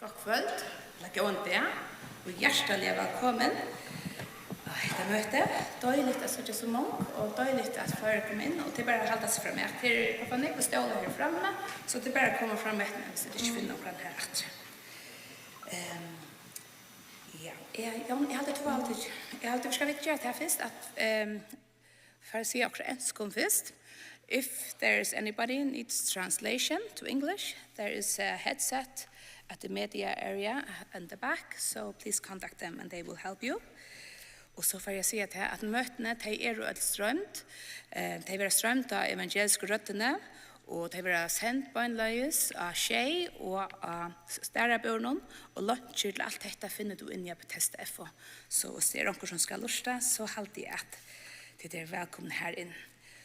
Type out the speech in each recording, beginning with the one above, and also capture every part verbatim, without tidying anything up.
Gott kvøld, ella góðan dag, og hjartaliga vælkomin á hetta møti. Deiligt at síggja so mong, og deiligt at fleiri koma inn, og tað er bara at halda seg fram eftir. Her er nógvir stólar her frammi, so tað er bara at koma fram eftir, viss tit ikki finna onkran her aftur. Ehm, ja, eg, Jón, eg haldi, tú var altíð, eg haldi, vit skal gera tað fyrst, at, ehm, fara at siga okkurt á enskum fyrst. If there is anybody needs translation to English, there is a headset at the media area in the back, so please contact them and they will help you. Og so fari eg at siga tað, at møtini, tey eru øll stroymd. Eh, tey verða stroymd á Evangelisku Røddini, og tey verða send beinleiðis á Sjey og á Starabúrinum, og leinkjur til alt hetta finnur tú inni á Bethesda F O. So, um tað er onkur, sum skal lurta, so haldi eg, at tit eru vælkomin har inn.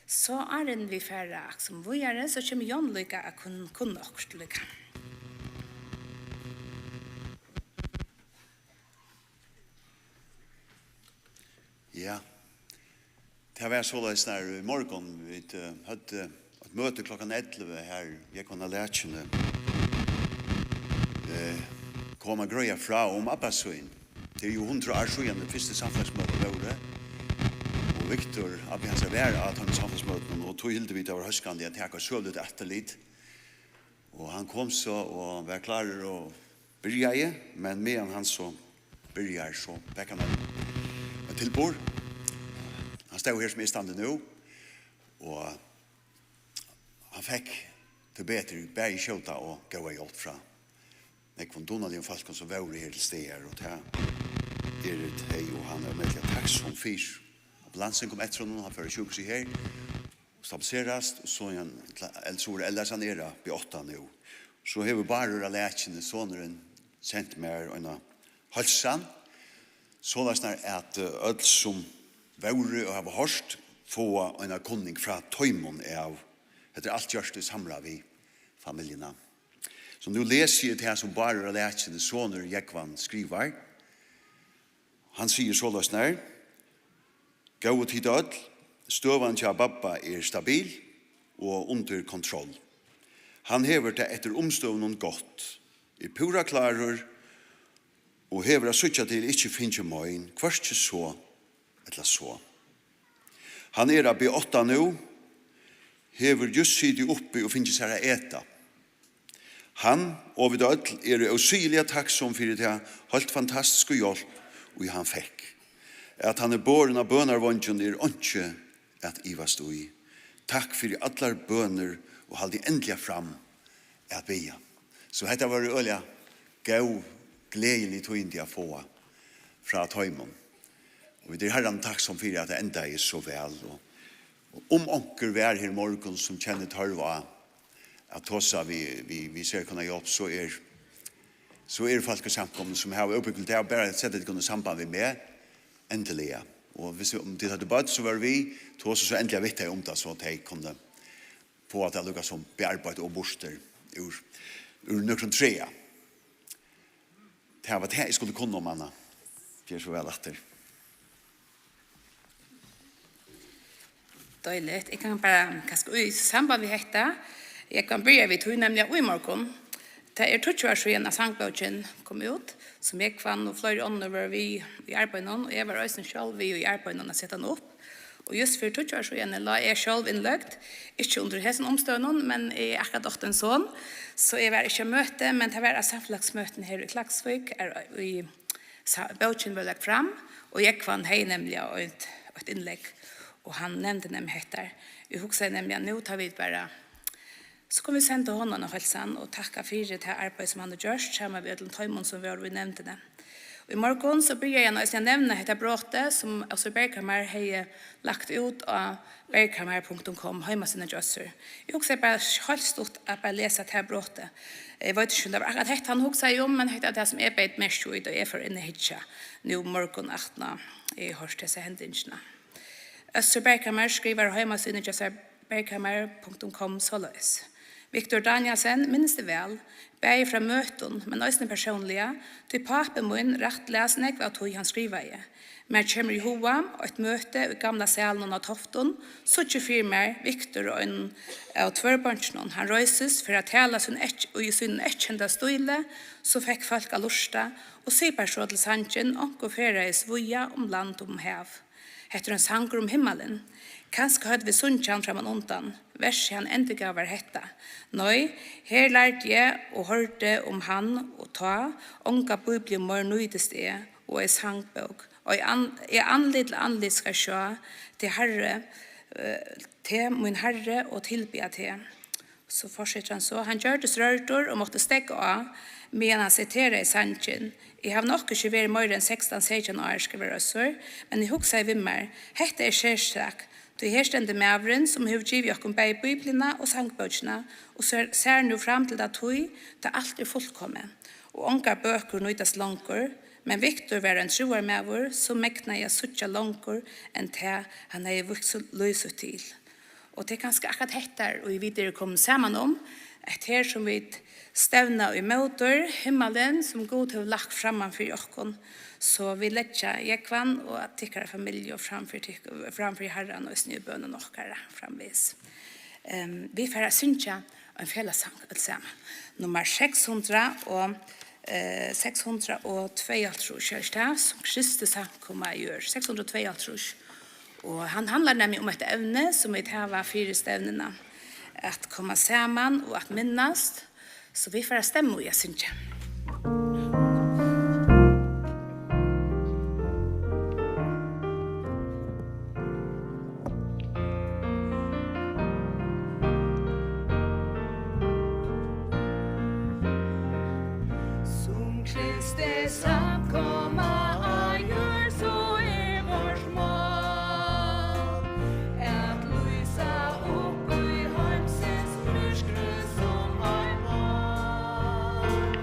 So, áðrenn vit fara, akkurát sum víðari, so kemur Jón líka at kun-, kunna okkurt líka. Ja. Tað var soleiðis, nær í morgun, vit, eh, høvdu eitt møti klokkan ellivu her, Jógvan á Lækjuni, eh, kom at greiða frá um abba sín. Tað er jú hundrað ár síðan, tey fyrstu samfelagsmøti vóru, og Viktor, abbi hansara, var á teimum samfelagsmøtunum, og tí hildu vit, tað var hóskandi at taka eitt søguligt afturlit. Og hann kom so og var klárur og byrjaði, men meðan hann so byrjar, so fekk hann ein, ein tilburð. Hann stóð her, sum eg standi nú, og hann fekk tíbetur bæði skjóta og góða hjálp frá nógvum dugnaligum fólkum, sum vóru her til staðar, og tað eru tey, og hann er ómetaliga takksom fyri. Ambulansin kom eftir honum, hann fór á sjúkrahúsið her og stabiliserast, og so er hann til, ella so er ellers hann er á B átta nú. So hevur Bárður á Lækjuni, sonurin, sent mær eina heilsan, soleiðis at, eh, øll sum vóru og hava hoyrt, fáa eina kunning frá teimum av, hetta er alt gjørt í samráð við familjuna. So nú lesi eg tað, sum Bárður á Lækjuni, sonur Jógvan, skrivar. Hann sigur soleiðis nær: Góðu tit øll, støðan hjá babba er stabil og undir kontroll. Hann hevur tað eftir umstøðunum gott, er púra klárur og hevur at síggja til ikki fingið mein, hvørki so ella so. Hann er á B átta nú, hevur júst sitið uppi og fingið sær at eta. Hann og vit øll eru ósigiliga takksom fyri ta heilt fantastisku hjálp, ið hann fekk. At hann er borin á bønarveingjum, er einki at ivast í. Takk fyri allar bønir og haldið endiliga fram at biðja. So hetta vóru øgiliga góð, gleðilig tíðindi at fáa frá teimum. Og vit eru Harranum takksom fyri, at tað endaði so væl. Og, og um onkur var her í morgun, sum kennir tørv á at tosa við, við, við serkunna hjálp, so er, so eru fólk í samkomuni, sum hava útbúgving, tað er bara at seta tykkum í samband við meg, endiliga. Og viss, um tit høvdu børn, so vóru vit, tosa so endiliga við tey um tað, so tey kunnu fáa tað líka sum bearbeitt og burtur úr, úr nøkrum træ. Tað var tað, eg skuldi kunna um annað. Ger so væl aftur. Deiligt. Eg kann bara, kanska í samband við hetta, eg kann byrja við tí, nemliga í morgun. Tað er tíggju ár síðan, at sangbókin kom út, sum Jógvan og fleiri onnur vóru við í arbeiðinum, og eg var eisini sjálv við í arbeiðinum at seta hana upp. Og júst fyri tíggju ár síðani lá eg sjálv innløgd, ikki undir hesum umstøðunum, men eg akkurát átti ein son, so eg var ikki á møti, men tað var á samfelagsmøtinum her í Klaksvík, har ið sa-, bókin var løgd fram, og Jógvan hevði nemliga eitt, eitt innlegg, og hann nevndi nemliga hetta. Eg hugsaði nemliga, nú tá vit bara So kunnu vit senda honum eina heilsan og takka fyri tað arbeiði, sum hann hevur gjørt, saman við øllum teimum, sum vóru í nevndini. Í morgun so byrjaði hann eisini at nevna hetta brotið, sum Øssur Berghamar hevði lagt út á berghamar punktum com, heimasíðuna hjá Øssur. Eg hugsaði bara heilt stutt at bara lesa tað brotið. Eg veit ikki, um tað var akkurát hetta, hann hugsaði um, men hetta er tað, sum eg beit merki í, tá eg fór inn at hyggja nú morgun aftaná eg hoyrdi hesa hendingina. Øssur Berghamar skrivar á heimasíðuni hjá sær, berghamar punktum com, soleiðis: Victor Danielsen minnist eg væl, bæði frá møtum, men eisini persónliga, tí pápi mín rætt las nógv av tí, hann skrivaði. Mær kemur í huga eitt møti í gamla salinum á Toftum, síggi fyri mær Victor og ein av tvørbeinkinum. Hann reisist, fer at tala sín ekk-, í sínum eyðkenda stíli, so fekk fólk at lurta, og sipar so til sangin, Onkur ferðaðist víða um land og um hav. Hetta er ein sangur um himmalin. Kanska høvdu vit sungið hann frammanundan. Versið, hann endurgav, var hetta: Nei, her lærdi eg og hoyrdi um hann og tá, onga bíbliu meir nýtist eg, og ei sangbók. Og eg an-, eg andlit til andlit skal sjá, teg Harri, eh, teg mín Harri, og tilbiðja teg. So fortsetur hann so: Hann gjørdist rørdur og mátti steðga á, meðan hann siteraði sangin. Eg havi nokk ikki verið meira enn sekstan, seytjan ár, skrivar Øssur, men eg hugsaði við mær: Hetta er serstakt, tí her stendur maðurin, sum hevur givið okkum bæði Bíbliuna og sangbókina, og sær, sær nú fram til ta tíð, tá alt er fullkomið, og ongar bøkur nýtast longur, men Victor var ein trúarmaður, sum megnaði at síggja longur enn tað, hann hevði vígt lív sítt til. Og tað er kanska akkurát hetta, ið vit eru komin saman um, at her sum vit stevna ímóti himmalin, sum Gud hevur lagt framman fyri okkum, so vit leggja jógvan og tykkara familju fram fyri tyk-, fram fyri Harran, eisini í bønum okkara framvegis. Ehm, vit fara at syngja ein felagssang øll saman. Nummar seks hundrað og, eh, seks hundrað og tveyoghálvtrýss, er tað, sum Kristi samkoma er jørð. Seks hundrað og tveyoghálvtrýss. Og hann handlar nemliga um eitt evni, sum vit hava fyri stevnuna, at koma saman og at minnast, so vit fara at stemma í at syngja. Sum Kristi samkoma á jørð, so er vort mál at lýsa upp í heimsins myrkri sum ein vál.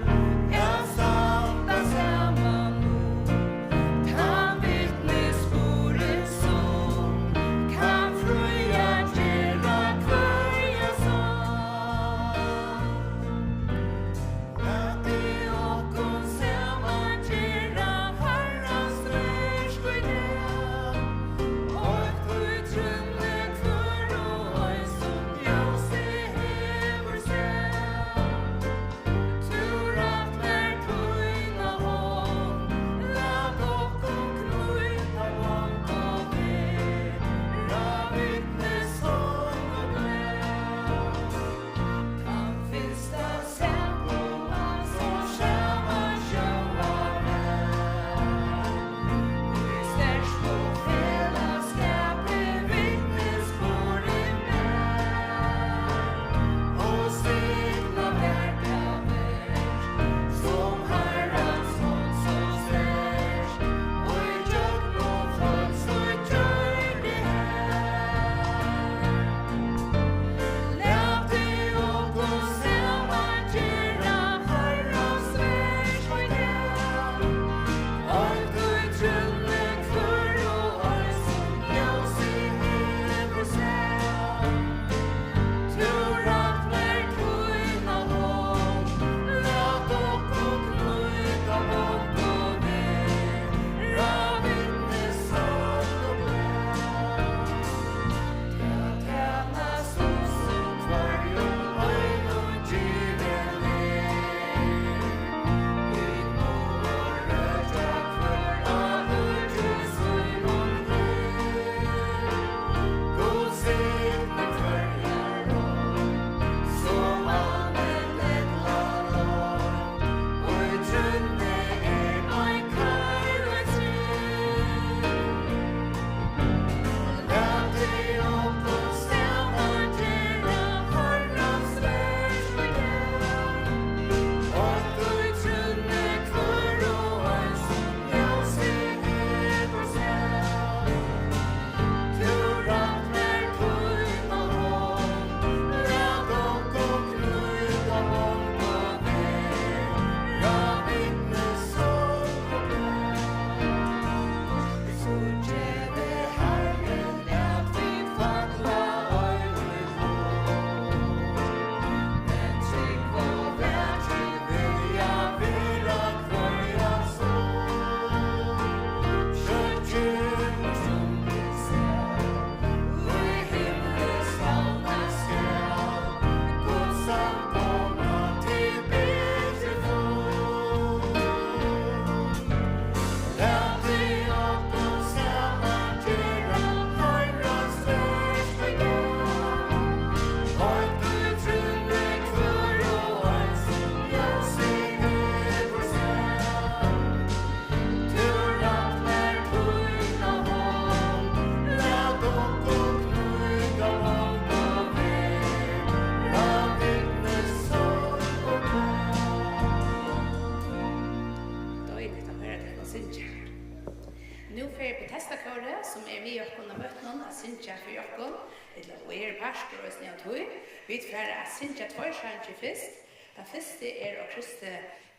Og eg eri partur eisini av tí. Vit fara at syngja tveir sangir fyrst. Tann fyrsti er Á Kristi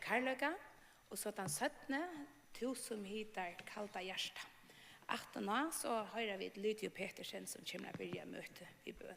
kærleika, og so tann seinni, Tú sum hitar kalda hjarta. Aftaná so hoyra vit Lydiu Petersen, sum kemur at byrja møtið við bøn.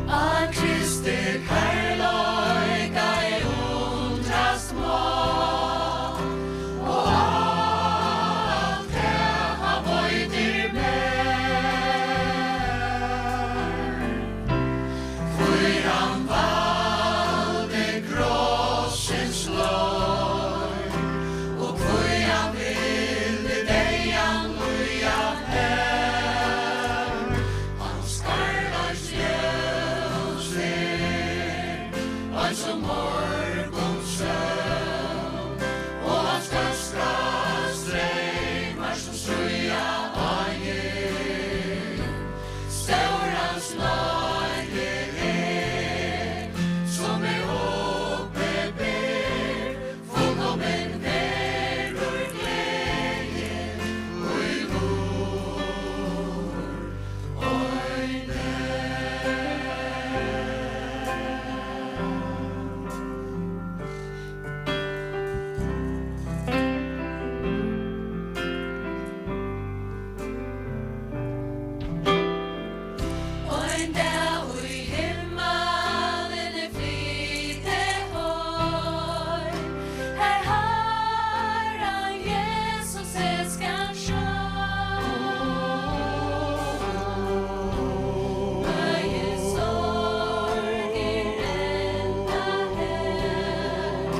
Á Kristi kærleika eg undrast má, og alt tað hann veitir mær. Hví hann valdi krossins leið, og hví hann vildi deyðan líða har. Hans kærleiks ljós er eins og morgunsól, og hans góðska streymar sum stríða eiðir. Stór hans náði er, sum er uppiber, fullkomin verður gleðin í Guð. Ein dag í himmalin flyt eg heim, har Harran Jesus eg skal sjá. Megi sorgin enda her,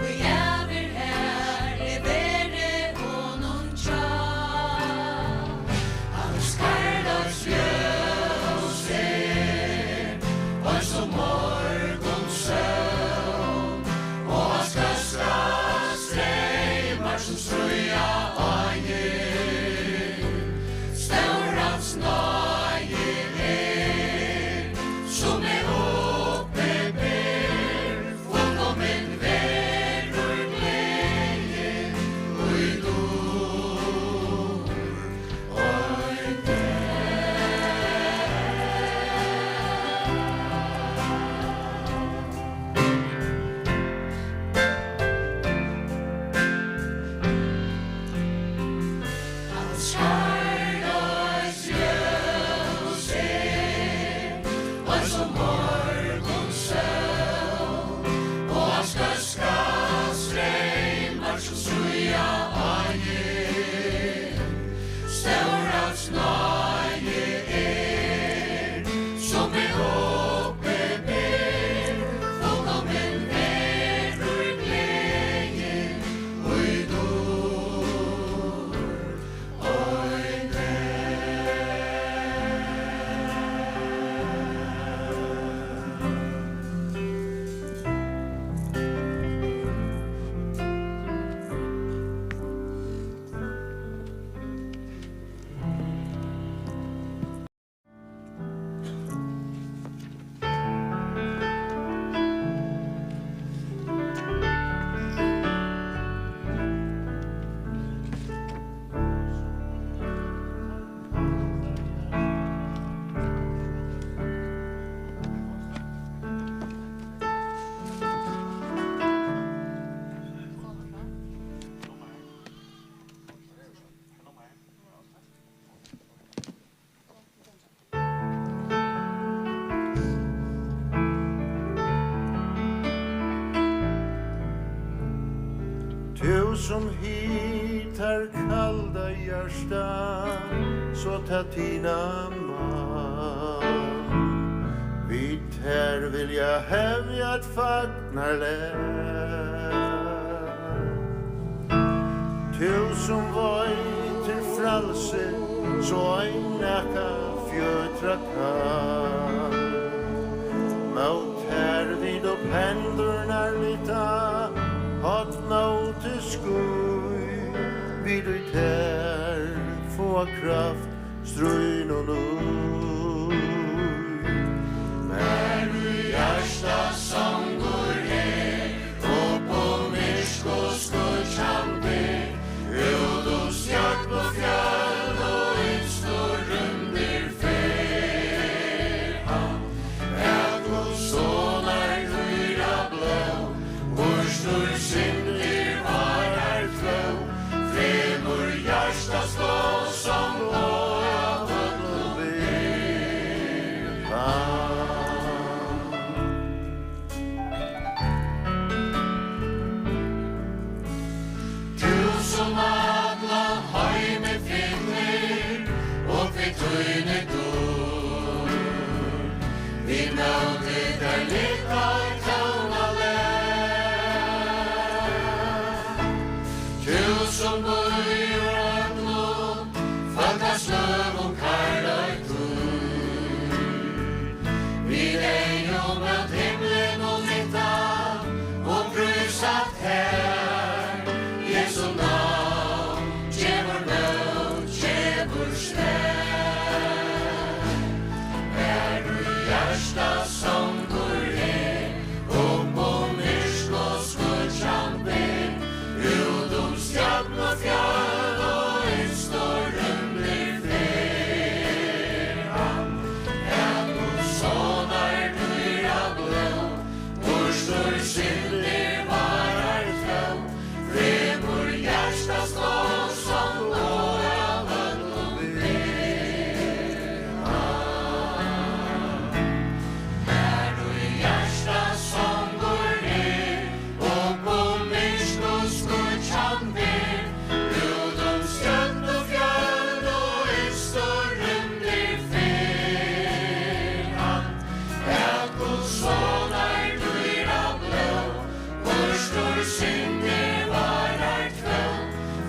hví ævir har eg veri honum hjá. Hans kærleiks ljós er eins og morgunsól, og hans góðska streymar sum stríða eiðir. Stór hans náði er, sum er uppiber, fullkomin verður gleðin í Guð. Hans kærleiks ljós er eins og morgunsól, og hans góðska streymar sum stríða eiðir. Stór hans náði er, sum er uppiber, fullkomin verður gleðin í Guð. Tú sum hitar kalda hjarta, so tað tina man, vit tær vilja hevja eitt fagnarlag. Tú sum veitir frælsi, so ein nakað fjøtra kann. Mót tær vit upp hendurnar lyfta, hátt móti ský vit í tær og kraft stríðnum í. Mær í hjarta songur her, upp um myrk og skýggjan ber, út um stjørnufjøll og ytstu rúmdir fer hann. At Guds sonar dýra blóð, burtur syndir várar tvó, fremur hjartans blóð, sum boð av øllum ber hann. Tú sum allan heimin finnur, og við tíni dýrd, við móti tær lyfta tónalið. Tú sum býr øllum fólkasløgum kærleik tín, vit eygu mót himlinum lyfta og prísa tær, Jesu navn gevur mót, gevur stað. Mær í hjarta songur her, upp um myrk og skýggjan ber, út um stjørnufjøll og ytstu rúmdir fer hann. At Guds sonar dýra blóð, burtur syndir várar tvó, fremur hjartans blóð, sum boð av øllum ber hann. Mær í hjarta songur er, upp um myrk og skýggjan ber, út um stjørnufjøll og ytstu rúmdir fer hann. At Guds sonar dýra blóð, burtur syndir várar tvó,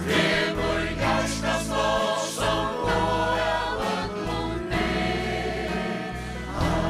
fremur hjartans blóð, sum boð av øllum ber hann.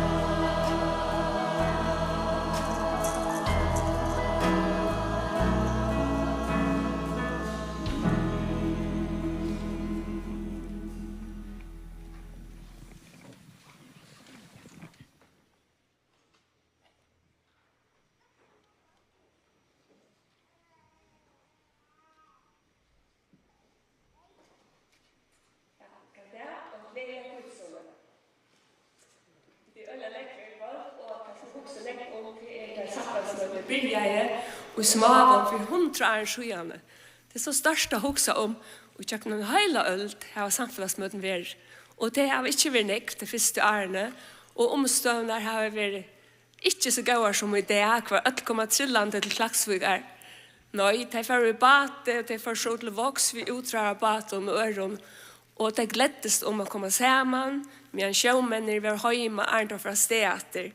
Ja, góðan dag og gleðiliga hvítusunnu. Vit eru øgiliga nógvir í kvøld, og tað sum vit hugsa nógv um, tað er, tá samfelagsmøtini byrjaðu í smáum fyri hundrað árum síðani. Tað er so stórt at hugsa um, og ígjøgnum eina heila øld hava samfelagsmøtini verið. Og tey hava ikki verið nógv tey fyrstu árini, og umstøðurnar hava verið ikki so góðar sum í dag, hvar øll koma trillandi til Klaksvíkar. Nei, tey fóru í báti, og tey fóru so til Vágs við útróðrarbátum og øðrum, og tey gleddust um at koma saman, meðan sjómenninir vóru heima, áðrenn teir fóru avstað aftur,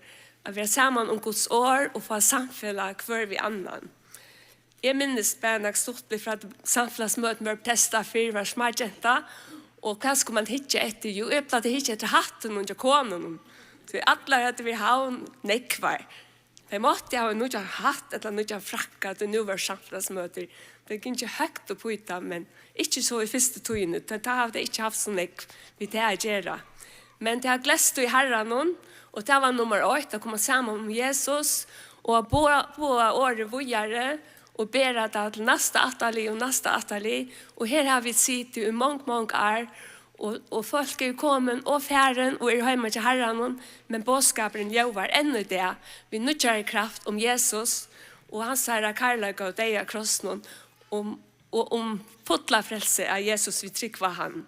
at vera saman um Guds orð og fáa samfelag hvør við annan. Eg minnist bara nakað stuttligt frá, at samfelagsmøtini vóru prestað fyrr, var smágenta, og hvat skuldi mann hyggja eftir? Jú, eg plagdi at hyggja eftir hattinum hjá konunum, tí allar høvdu verið í Havn, nógvar. Tey máttu hava nýggjan hatt ella nýggjan frakka, tí nú vóru samfelagsmøtir. Tey gingu høgt upp í tað, men ikki so í fyrstu tíðini, tí tá hava tey ikki havt so nógv við tað at gera. Men tey hava gleðst í Harranum, og tað var nummar eitt, at koma saman um Jesus, og at boða, boða orðið víðari, og bera tað til næsta ættarlið og næsta ættarlið. Og her hava vit sitið í mong, mong ár, og, og fólk eru komin og farin og eru heima hjá Harranum, men boðskapurin ljóðar enn í dag við nýggjari kraft um Jesus og hansara kærleika og deyða á krossinum, um, og um fulla frelsi av Jesus, vit trúgva hann.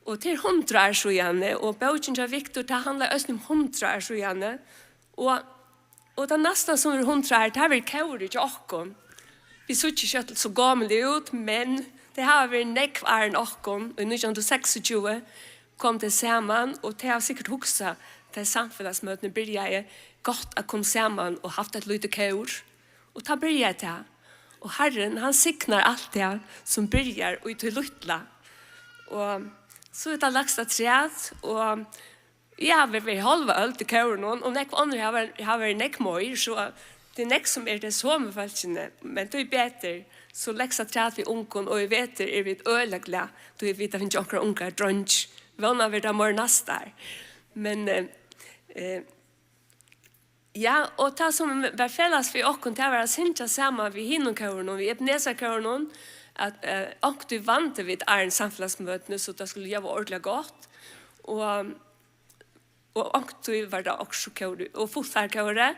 Og tað er hundrað ár síðani, og bókin hjá Viktor, tað handlar eisini um hundrað ár síðani, og, og tað næsta sum er hundrað ár, tað verður kórið hjá okkum. Vit síggja ikki øll so gomul út, men tey hava verið nógv áðrenn okkum. Í nítjan hundrað og seksogtjúgu komu tey saman, og tey hava sikkurt hugsað, tá samfelagsmøtini byrjaðu, gott at koma saman og havt eitt lítið kór. Og tá byrjaði tað. Og Harrin, hann signar alt tað sum byrjar í tí lítla. Og so er tað lagst afturat, og eg havi verið hálva øld í kórinum, og nógv onnur hava, hava verið nógv meir, so tað er nógv sum er tey somu fólkini, men tíbetur So legst afturat við ungum, og í vetur eru vit øgiliga glað, tí vit hava fingið onkrar ungar dreingir. Vónandi verður tað meir næsta ár. Men, eh, eh, ja, og tað sum var felags fyri okkum, tað var at syngja saman við hinum kórunum, við Ebenezer-kórunum, at, eh, onkuntíð vandu vit áðrenn samfelagsmøtini, so tað skuldi ljóða ordiliga gott. Og, og onkuntíð var tað Okkurskóri og Fuglafjarðarkórið,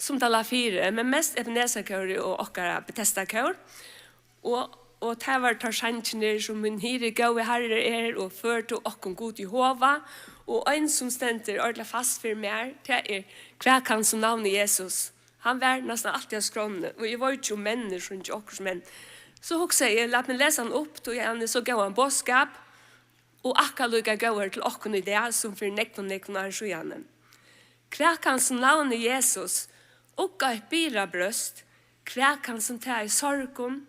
sum tað lá fyri, men mest Ebenezer-kórið og okkara Betesda-kór. Og, og tað var teir sangirnir sum: Mín hirði, góði Harri er, og Før tú okkum, Gud Jehova. Og ein sum stendur ordiliga fast fyri mær, tað er: Hvat kann so navnið Jesus? Hann var næstan altíð á skránni, og eg veit ikki, um menn eru sungu okkurt, men so hugsaði eg, lat meg lesa hann upp, tí hann er so góðan boðskap, og akkurát líka góður til okkum í dag, sum fyri nógvum, nógvum árum síðani. Hvat kann sum navnið Jesus ugga eitt birað brjóst? Hvat kann sum tað í sorgum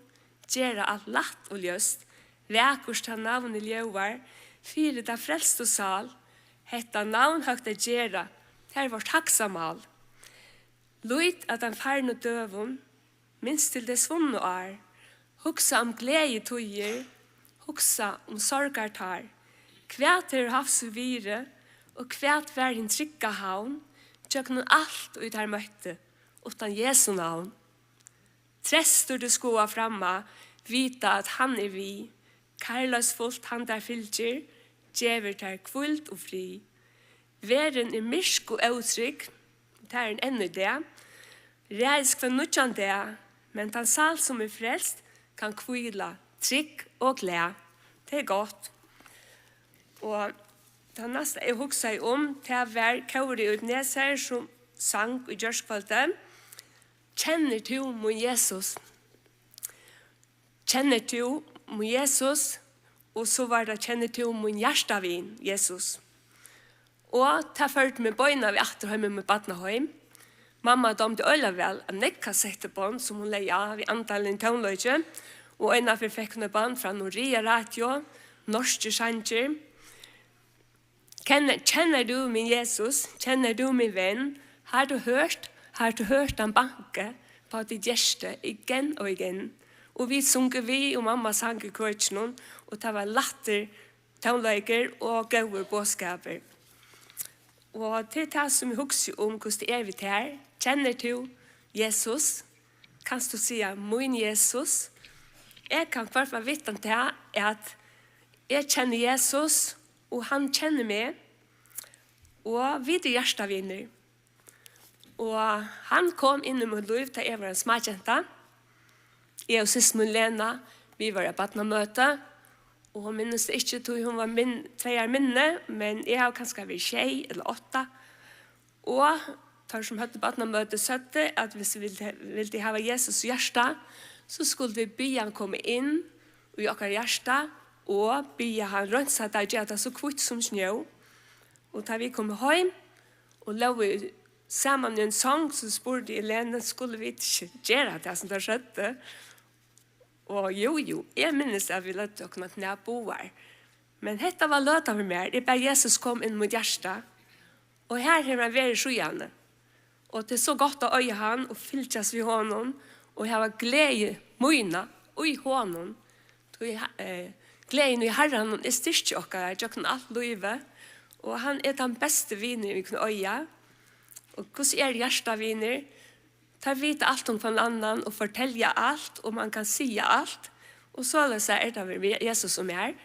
gera alt lætt og ljóst? Vakurt tað navnið ljóðar fyri ta frelstu sál, hetta navn høgt at gera, tað er vort hagsamál. Lít at teim farnu døgum, minst til tey svunnu ár, hugsa um gleðitíðir, hugsa um sorgartár. Hvat hevur havt so virði, og hvat var hin trygga havn, gjøgnum alt, ið teir møttu, uttan Jesu navn? Treystur tú skoða framá, vita, at hann er við, kærleiksfult hann tær fylgir, gevur tær hvíld og frið. Verðin er myrk og ótrygg, tað er hon enn í dag. Ræðist hvønn nýggjan dag, men tann sál, sum er frelst, kann hvíla trygg og glað. Tað er gott. Og tað næsta, eg hugsaði um, tað var kórið í Ebenezer, sum sang í gjárkvøldið: Kennir tú mín Jesus? Kennir tú mín Jesus? Og so var tað: Kennir tú mín hjartavin, Jesus? Og tað førdi meg beinanvegin aftur heim í mítt barnaheim. Mamma dámdi øgiliga væl at nógv kassettubond, sum hon legði á við andaligum tónleiki, og einaferð fekk hon eitt band frá Norea Radio, norskir sangir. Kjenner, kjenner du min Jesus? Kjenner du min venn? Har du hørt, har du hørt ham banke på dit hjerte igen og igen? Og vit sungu við, og mamma sang í køkinum, og tað var lættur tónleikur og góður boðskapur. Og tað er tað, sum eg hugsi um, hvussu tað er við tær. Kennir tú Jesus? Kanst tú siga: Mín Jesus? Eg kann hvørt fall vitna um tað, at eg kenni Jesus, og hann kennir meg, og vit eru hjartavinir. Og hann kom inn í mítt lív, tá eg var ein smágenta. Eg og systir mín Lena, vit vóru á barnamøti, og hon minnist tað ikki, tí hon var minn-, tvey ár minni, men eg havi kanska verið sjey ella átta. Og teir, sum høvdu barnamøti, søgdu, at viss vit vildu, vildu hava Jesus í hjarta, so skuldu vit biðja hann koma inn í okkara hjarta og biðja hann reinsa tað og gera tað so hvítt sum snjó. Og tá vit komu heim og lógu saman í ein song, so spurdi eg Lenu: Skulu vit ikki gera tað, sum teir søgdu? Og jú, jú, eg minnist, at vit løgdu okkum á knæ báðar. Men hetta var løtan fyri mær. Eg bað Jesus koma inn í mítt hjarta. Og her hevur hann verið síðani. Og tað er so gott at eiga hann og fylgjast við honum og hava gleði mína í honum. Tí, eh, gleðin í Harranum er styrki okkara gjøgnum alt lívið, og hann er tann besti vinur, vit kunnu eiga. Og hvussu eru hjartavinir? Teir vita alt um hvønn annan og fortelja alt, og mann kann siga alt. Og soleiðis er tað við Jesus og mær.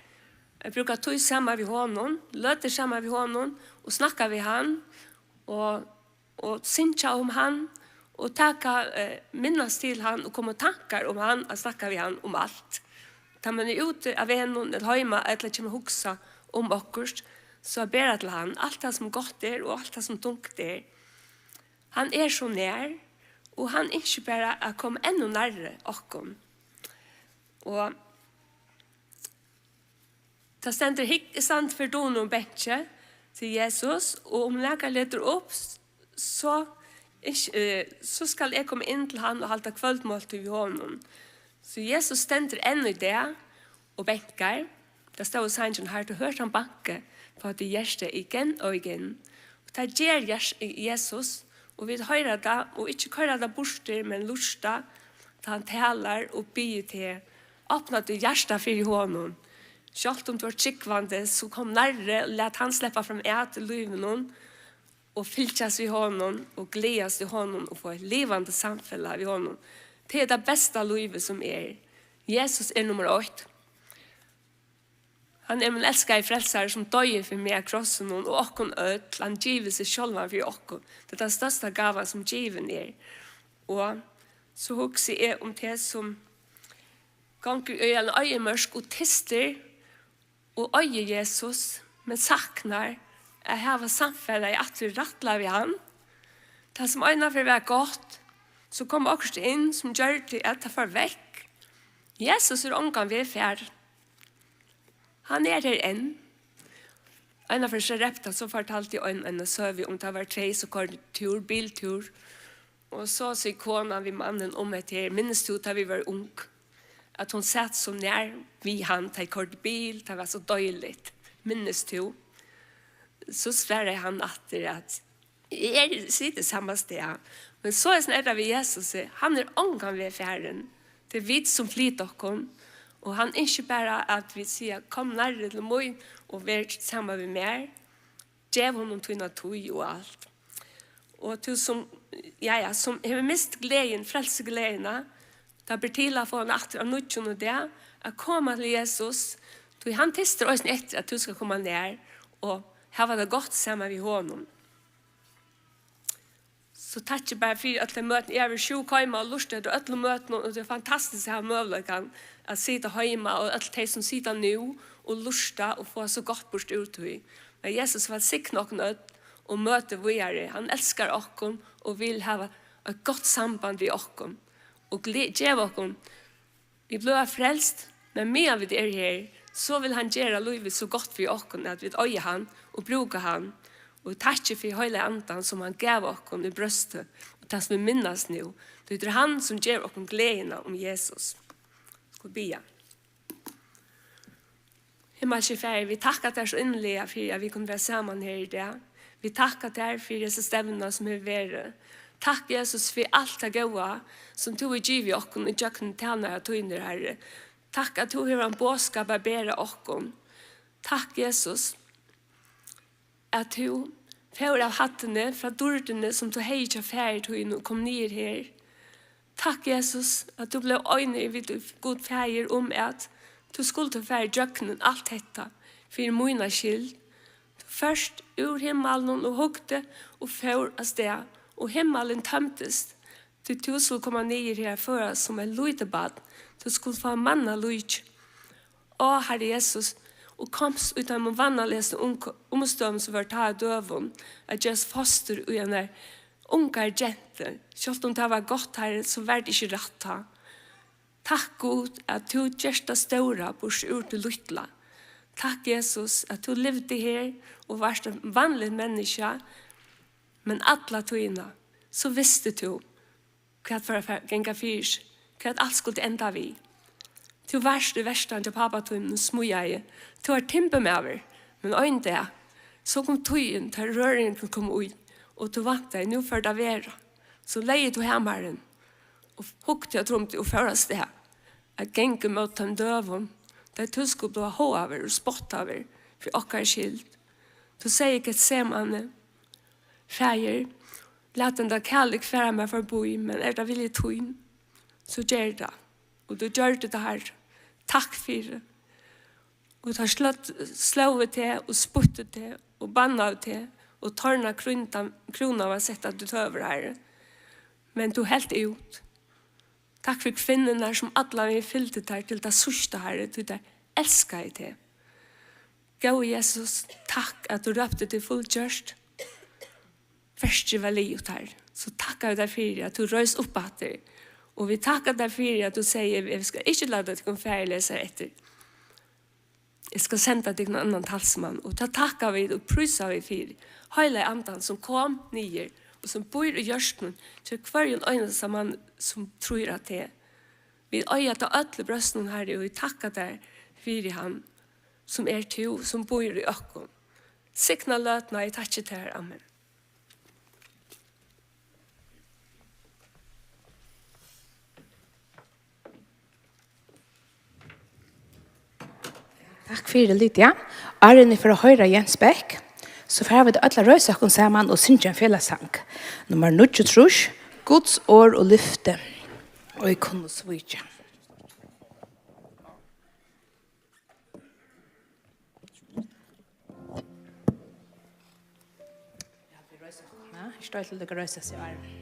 At brúka tíð saman við honum, løtur saman við honum, og snakka við hann, og, og syngja um hann, og taka, eh, minnast til hann, og koma í tankar um hann, at snakka við hann um alt. Tá mann er úti á vegnum, ella heima, ella kemur at hugsa um okkurt, so at bera til hann, alt tað sum gott er, og alt tað sum tungt er. Hann er so nær, og hann ynskir bara at koma enn nærri okkum. Og tað stendur: Hygg, eg standi fyri dugnum benki, sigur Jesus, og um nakar letur upp, s-, so, ynsk-, eh, so skal eg koma inn til hann og halda kvøldmáltíð við honum. So Jesus stendur enn í dag og bankar. Tað stóð í sanginum: Har tú hørt hann banke på dit hjerte igen og igen? Og tað ger Jers-, Jesus, og vit hoyra tað, og ikki koyra tað burtur, men lurta, tá hann talar og biður teg, opna tú hjarta fyri honum. Sjálvt um tú ert trúgvandi, so kom nærri og lat hann sleppa fram at í lívinum og fylgjast við honum og gleðast við honum og fáa eitt livandi samfelag við honum. Tað er tað besta lívið sum er. Jesus er nummar eitt. Hann er mín elskaði frelsari, sum doyði fyri meg á krossinum og okkum øll. Hann givið seg sjálvan fyri okkum. Tað er tann størsta gávan, sum givin er. Og so hugsi eg um teg, sum gongur í ein oyðimørk og tystir og eigur Jesus, men saknar at hava samfelagið aftur rættiliga við hann. Tað, sum einaferð var gott, so kom okkurt inn, sum gjørdi, at tað fór vekk. Jesus er ongan veg farin. Hann er her enn. Einaferð so rætt, so fortaldi ein eina søgu um, tað var tvey, so koyrdu túr, biltúr. Og so sigur konan við mannin um hetta her: "Minnist tú, tá vit vóru ung, at hon sat so nær við hann, tá eg koyrdi bil, tað var so deiligt. Minnist tú?" So svaraði hann aftur at: "Eg eri, siti sama stað." Men soleiðis er tað við Jesusi. Hann er ongan veg farin. Tað er vit, sum flyta okkum. Og hann ynskir bara, at vit siga: "Kom nærri til mín og ver saman við mær." Gev honum tína tíð og alt. Og tú sum, ja, ja, sum hevur mist gleðin, frelsugleðina, tað ber til at fáa hana aftur á nýggjum í dag, at koma til Jesus, tí hann tystir eisini eftir, at tú skal koma nær og hava tað gott saman við honum. So takki bara fyri øll tey møtini. Eg havi verið sjúk heima og lurtað eftir øllum møtunum, og tað er fantastiskt at hava møguleikan at sita heima, og øll tey sum sita nú og lurta og fáa so gott burtur úr tí. Men Jesus velsigna okkum øll og møtið víðari. Hann elskar okkum og vil hava eitt gott samband við okkum og gle-, geva okkum. Vit blíva frelst, men meðan vit eru her, so vil hann gera lívið so gott fyri okkum, at vit eiga hann og brúka hann. Og takki fyri Heilaga Andan, sum hann gav okkum í brjóstið, og tað, sum vit minnast nú. Tí tað er hann, sum gevur okkum gleðina um Jesus. Skulu biðja. Himmalski Faðir, vit takka tær so inniliga fyri, at vit kunnu vera saman her í dag. Vit takka tær fyri hesa stevnuna, sum hevur verið. Takk, Jesus, fyri alt tað góða, sum tú hevur givið okkum í gjøgnum tænarar tínir, Harri. Takk, at tú hevur ein boðskap at bera okkum. Takk, Jesus, at tú fór av hæddini, frá dýrdini, sum tú hevði hjá faðir tínum, og kom niður her. Takk, Jesus, at tú bleiv einur við Gud Faðir um, at tú skuldi fara ígjøgnum alt hetta fyri mína skyld. Tú fórst úr himmalin og hugdi og fór avstað, og himmalin tømdist, tí tú skuldi koma niður her at føðast sum eitt lítið barn. Tú skuldi fáa mannalíki. Á, Harri Jesus, og komst í teimum vannaligastu umko-, umstøðum, sum vóru tá á døgum, at gerast fostur í einari ungari gentu. Sjálvt um tað var gott, Harri, so var tað ikki rætt tá. Takk, Gud, at tú gert tað stóra burtur úr tí lítla. Takk, Jesus, at tú livdi her og vart eitt vanligt menniskja, men alla tíðina, so visti tú, hvat fór at fe-, ganga fyri seg, hvat alt skuldi enda við. Tú varst í verkstaðnum hjá pápa tínum og smíðaði. Tú vart timburmaður, men ein dag, so kom tíðin, tá røringin kom í, og tú væntaði, nú fór tað at vera. So legði tú hamaran og hugdi og trumdi og fór avstað at ganga ímóti teimum døgum, tá tú skuldi bliva háðaður og spottaður fyri okkara skyld. Tú segði í Getsemane: Faðir, lat henda kalik fara mær forbi, men er tað vilji tín, so ger tað. Og tú gjørdi tað, Harri. Takk fyri. Og teir slødd-, slógu teg og spýttu teg og bannaðu teg, og torna krúndan, krúna var sett á títt høvur, Harri. Men tú helt út. Takk fyri kvinnurnar, sum allan vegin fylgdu tær til tað síðsta, Harri, tí tær elskaðu teg. Góði Jesus, takk, at tú rópti: Tað er fullgjørt. Verkið var liðugt, Harri. So takka vit tær fyri, at tú reis upp aftur. Og vit takka tær fyri, at tú segði: Eg skal ikki lata tykkum faðirleysar eftir. Eg skal senda tykkum ein annan talsmann. Og tað takka vit og prísa vit fyri. Heilaga Andan, sum kom niður og sum býr í hjørtunum hjá hvørjum einasta mann, sum trýr á teg. Vit eiga tað øll í brjóstinum, Harri, og vit takka tær fyri hann, sum er tú, sum býr í okkum. Signa løtuna, eg takki tær. Amen. Takk fyri, Lydia. Áðrenn vit fara at hoyra Jens Beck, so fara vit øll at reisa okkum saman og syngja ein felagssang. Nummar níggjuogtrýss, Guds orð og lyfti, og eg kunnu svíkja. Ja, vit reisa okkum, ja. Eg stóð til, tykkur reisa seg, áðrenn.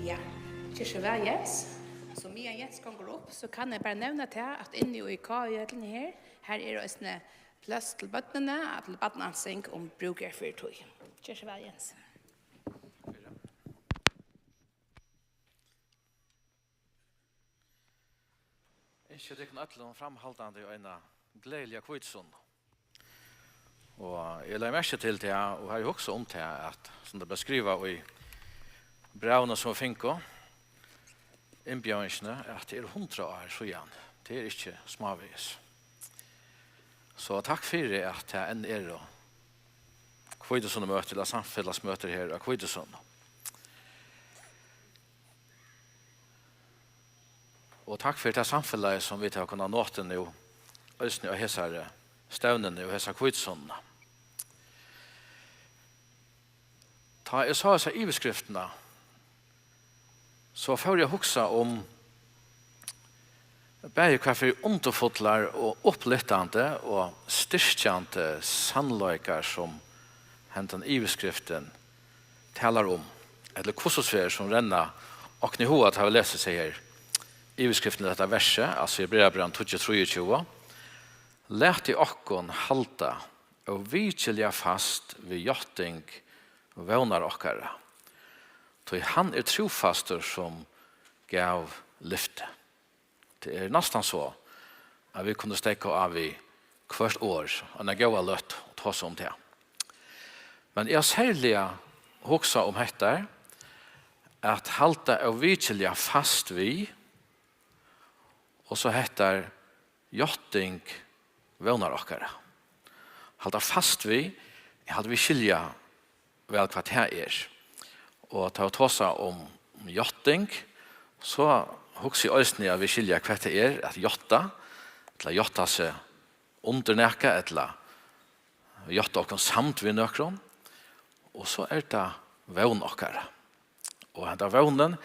Ja, ger so væl, Jens. So meðan Jens gongur upp, so kann eg bara nevna tað, at inni í K I-høllini her, har er eisini pláss til børnini, til barnahansing, um brúk er fyri tí. Ger so væl, Jens. Ynski tykkum øllum framhaldandi eina gleðiliga hvítusunnu. Og eg legði merki til tað, og havi hugsað um tað, at sum tað bleiv skrivað í brævinum, sum vit fingu, innbjóðingini, at tað eru hundrað ár síðan. Tað er ikki smávegis. So takk fyri, at tað enn eru Hvítusunnumøti, ella samfelagsmøtir her á Hvítusunnu. Og takk fyri tað samfelagið, sum vit hava kunnað notið nú, eisini á hesari stevnuni og hesa Hvítusunnuna. Tá eg sá hesa yvirskriftina, so fór eg at hugsa um bæði hvat fyri undurfullar og upplyftandi og styrkjandi sannleikar, sum hendan yvirskriftin talar um, ella hvussu so er, sum renna okkum í hug, tá vit lesa hesa her yvirskriftina í hetta versið, altso Hebrearabrævinum tíggju trýogtjúgu: Latið okkum halda óvikiliga fast við játting vónar okkara, tí hann er trúfastur, sum gav lyfti. Tað er næstan so, at vit kunnu steðga á við hvørt orð eina góða løtu og tosa um tað. Men eg havi serliga hugsað um hetta, at halda óvikiliga fast við, og so hetta: játting vónar okkara. Halda fast við, eg haldi, vit skilja væl, hvat tað er. Og tá vit tosa um, um játting, so hugsi eg eisini, at vit skilja, hvat tað er at játta, ella játta seg undir nakað, ella játta okkum samd við nøkrum. Og so er tað vón okkara. Og henda vónin,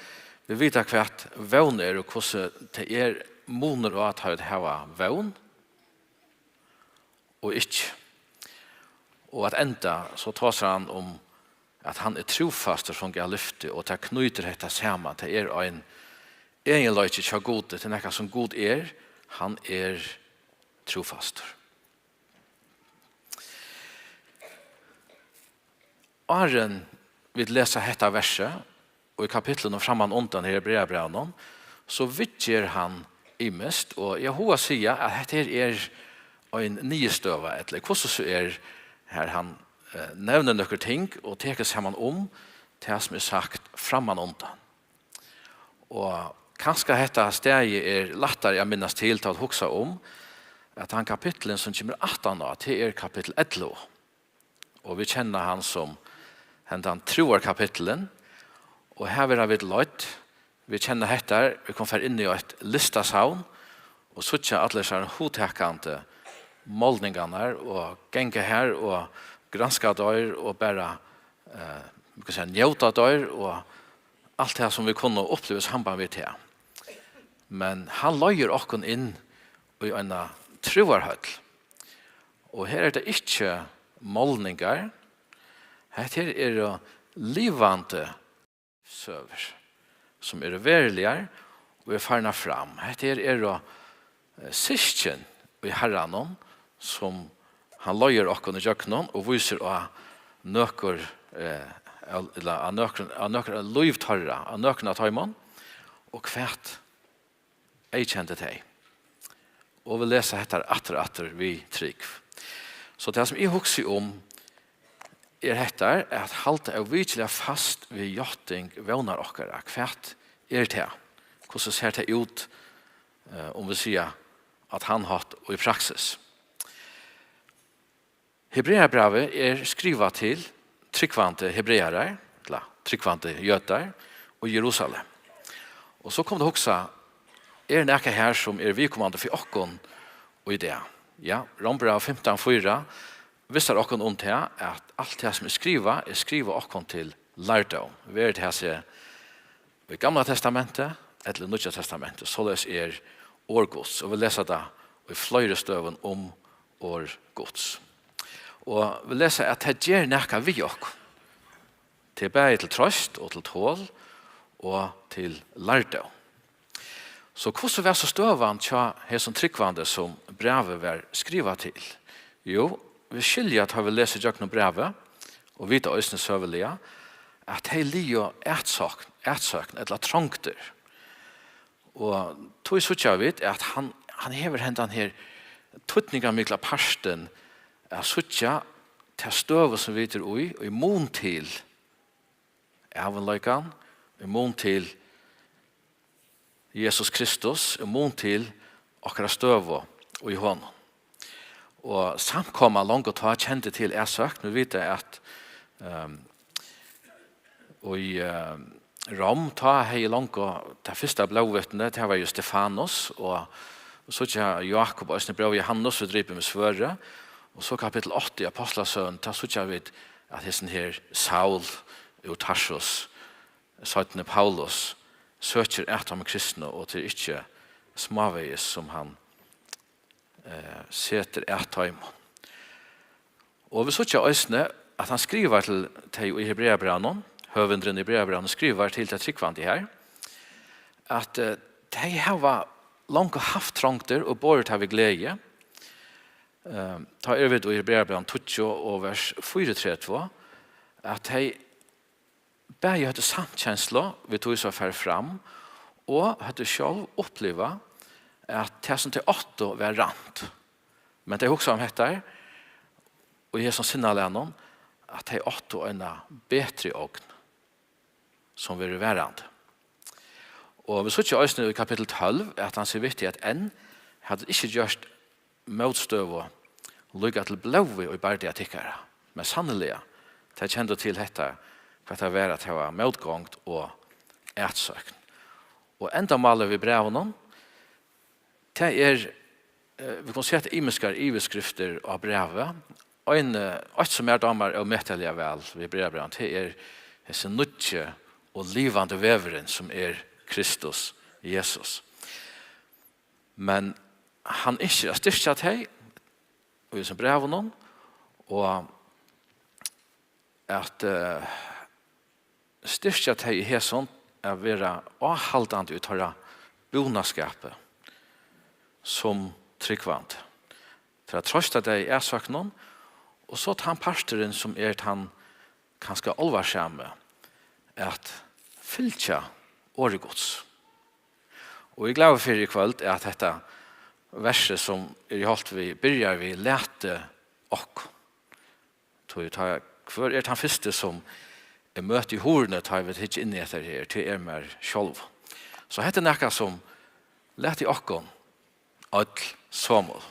vit vita, hvat vón er, og hvussu tað er munur á at hava vón og ikki. Og at enda, so tosar hann um, at hann er trúfastur, sum gav lyfti, og tað knýtir hetta saman. Tað er ein eginleiki hjá Gudi, tað er nakað, sum Gud er, hann er trúfastur. Áðrenn vit lesa hetta versið, og í kapitlinum framman undan her í Hebrearabrævinum, so viðger hann ymiskt, og eg havi hug at siga, at hetta her er ein niðurstøða, ella hvussu so er, har hann, eh, nevnir nøkur ting og tekur saman um tað, sum er sagt framman undan. Og kanska hetta staðið er lættari at minnast til, tá at hugsa um, at hann kapitlin, sum kemur aftan á, tað er kapitul ellivu. Og vit kenna hann sum hendan trúarkapitlin, og her verða vit leidd. Vit kenna hetta, vit kunnu fara inn í eitt listasavn og síggja allar hesar hugtakandi málningarnar og ganga har og granska teir og bara, eh, vit kunnu siga, njóta teir og alt tað, sum vit kunnu uppliva í samband við tað. Men hann leiðir okkum inn í eina trúarhøll. Og her er tað ikki málningar. Hetta her eru livandi søgur, sum eru veruligar og eru farnar fram. Hetta her eru, eh, systkin í Harranum, sum hann leiðir okkum ígjøgnum og vísir á nøkur, eh, av, ella á nøkur, á nøkur av lív teirra, á nøkrum av teimum, og hvat eyðkendi tey. Og vit lesa hetta aftur og aftur við trúgv. So tað, sum eg hugsi um, er hetta, at halda óvikiliga fast við játting vónar okkara. Hvat er tað? Hvussu sær tað út, eh, um vit siga á tann hátt og í praksis? Hebrearabrævið er skrivað til trúgvandi hebrearar, ella trúgvandi jødar, í Jerusalem. Og so kom tað at hugsa, er nakað her, sum er viðkomandi fyri okkum í dag? Ja, Rómbrævið fimtan fýra vísir okkum um tað, at alt tað, sum er skrivað, er skrivað okkum til lærdóm. Verið tað seg í Gamla Testamenti ella í Nýggja Testamenti, soleiðis er orð Guds, og vit lesa tað í fleiri støðum um orð Guds. Og vit lesa, at tað ger nakað við okkum. Tað er bæði til troyst og til tol og til lærdóm. So hvussu var so støðan hjá hesum trúgvandi, sum brævið var skrivað til? Jú, vit skilja, tá vit lesa gjøgnum brævið, og vita eisini søguliga, at tey liðu atsókn, atsókn ella trongdir. Og tí síggja vit, at hann, hann hevur hendan her týdningarmikla partin at síggja ta støðu, sum vit eru í, í mun til ævinleikan, í mun til Jesus Kristus, í mun til okkara støðu í honum. Og samkoman longu tá kendi til atsókn. Vit vita at, ehm, í, ehm, Rom, tá hevði longu tað fyrsta blóðvitnið, tað var jú Stefanus, og síggja Jákup, eisini bróður Jóhannes, var dripin við svørði. Og so kapittul átta í Ápostlasøguni, tá síggja vit, at hesin her Saul úr Tarsus, seinni Paulus, søkir at teimum kristnu, og tað er ikki smávegis, sum hann, eh, setir at teimum. Og vit síggja eisini, at hann skrivar til tey í Hebreabrævinum, høvundurin í Hebreabrævinum skrivar til tey trúgvandi her, at, eh, tey hava longu havt trongdir og borið tað við gleði. Eh, tá eru vit í Hebreabrævinum tíggju og vers fýraogtretivu, at tey bæði høvdu samkenslu við tí, sum var farið fram, og høvdu sjálv upplivað, at tað, sum tey áttu, var rænt. Men tey hugsaðu um hetta, og í hesum sinnalagnum, at tey áttu eina betri ogn, sum verður varandi. Og vit síggja eisini í kapittul tólv, at hann sigur við tey, at enn hava tit ikki gjørt mótstøðu líka til blóðið í bardaga tykkara. Men sanniliga, tey kendu til hetta, hvat tað var at hava mótgongd og atsókn. Og endamálið við brævinum, tað er, eh, vit kunnu seta ymiskar yvirskriftir á brævið. Ein, eh, eitt, sum mær dámar ómetaliga væl við brævið, tað er hesin nýggi og livandi vegurin, sum er Kristus Jesus. Men hann ynskir at styrkja tey í hesum brævinum, og at, eh, styrkja tey í hesum at vera áhaldandi í teirra búnaskapi sum trúgvandi. Til at trøsta tey í atsóknum, og so tann parturin, sum er tann kanska álvarsami, at fylgja orði Guds. Og eg gleði meg fyri í kvøld, at hetta versið, sum er í holt við, byrjar við: Latið okkum. Tí tá, hvør er tann fyrsti, sum eg møti í hurðini, tá eg vil hyggja inn í hetta her? Tað er mær sjálvum. So hetta er nakað sum: Latið okkum øll somul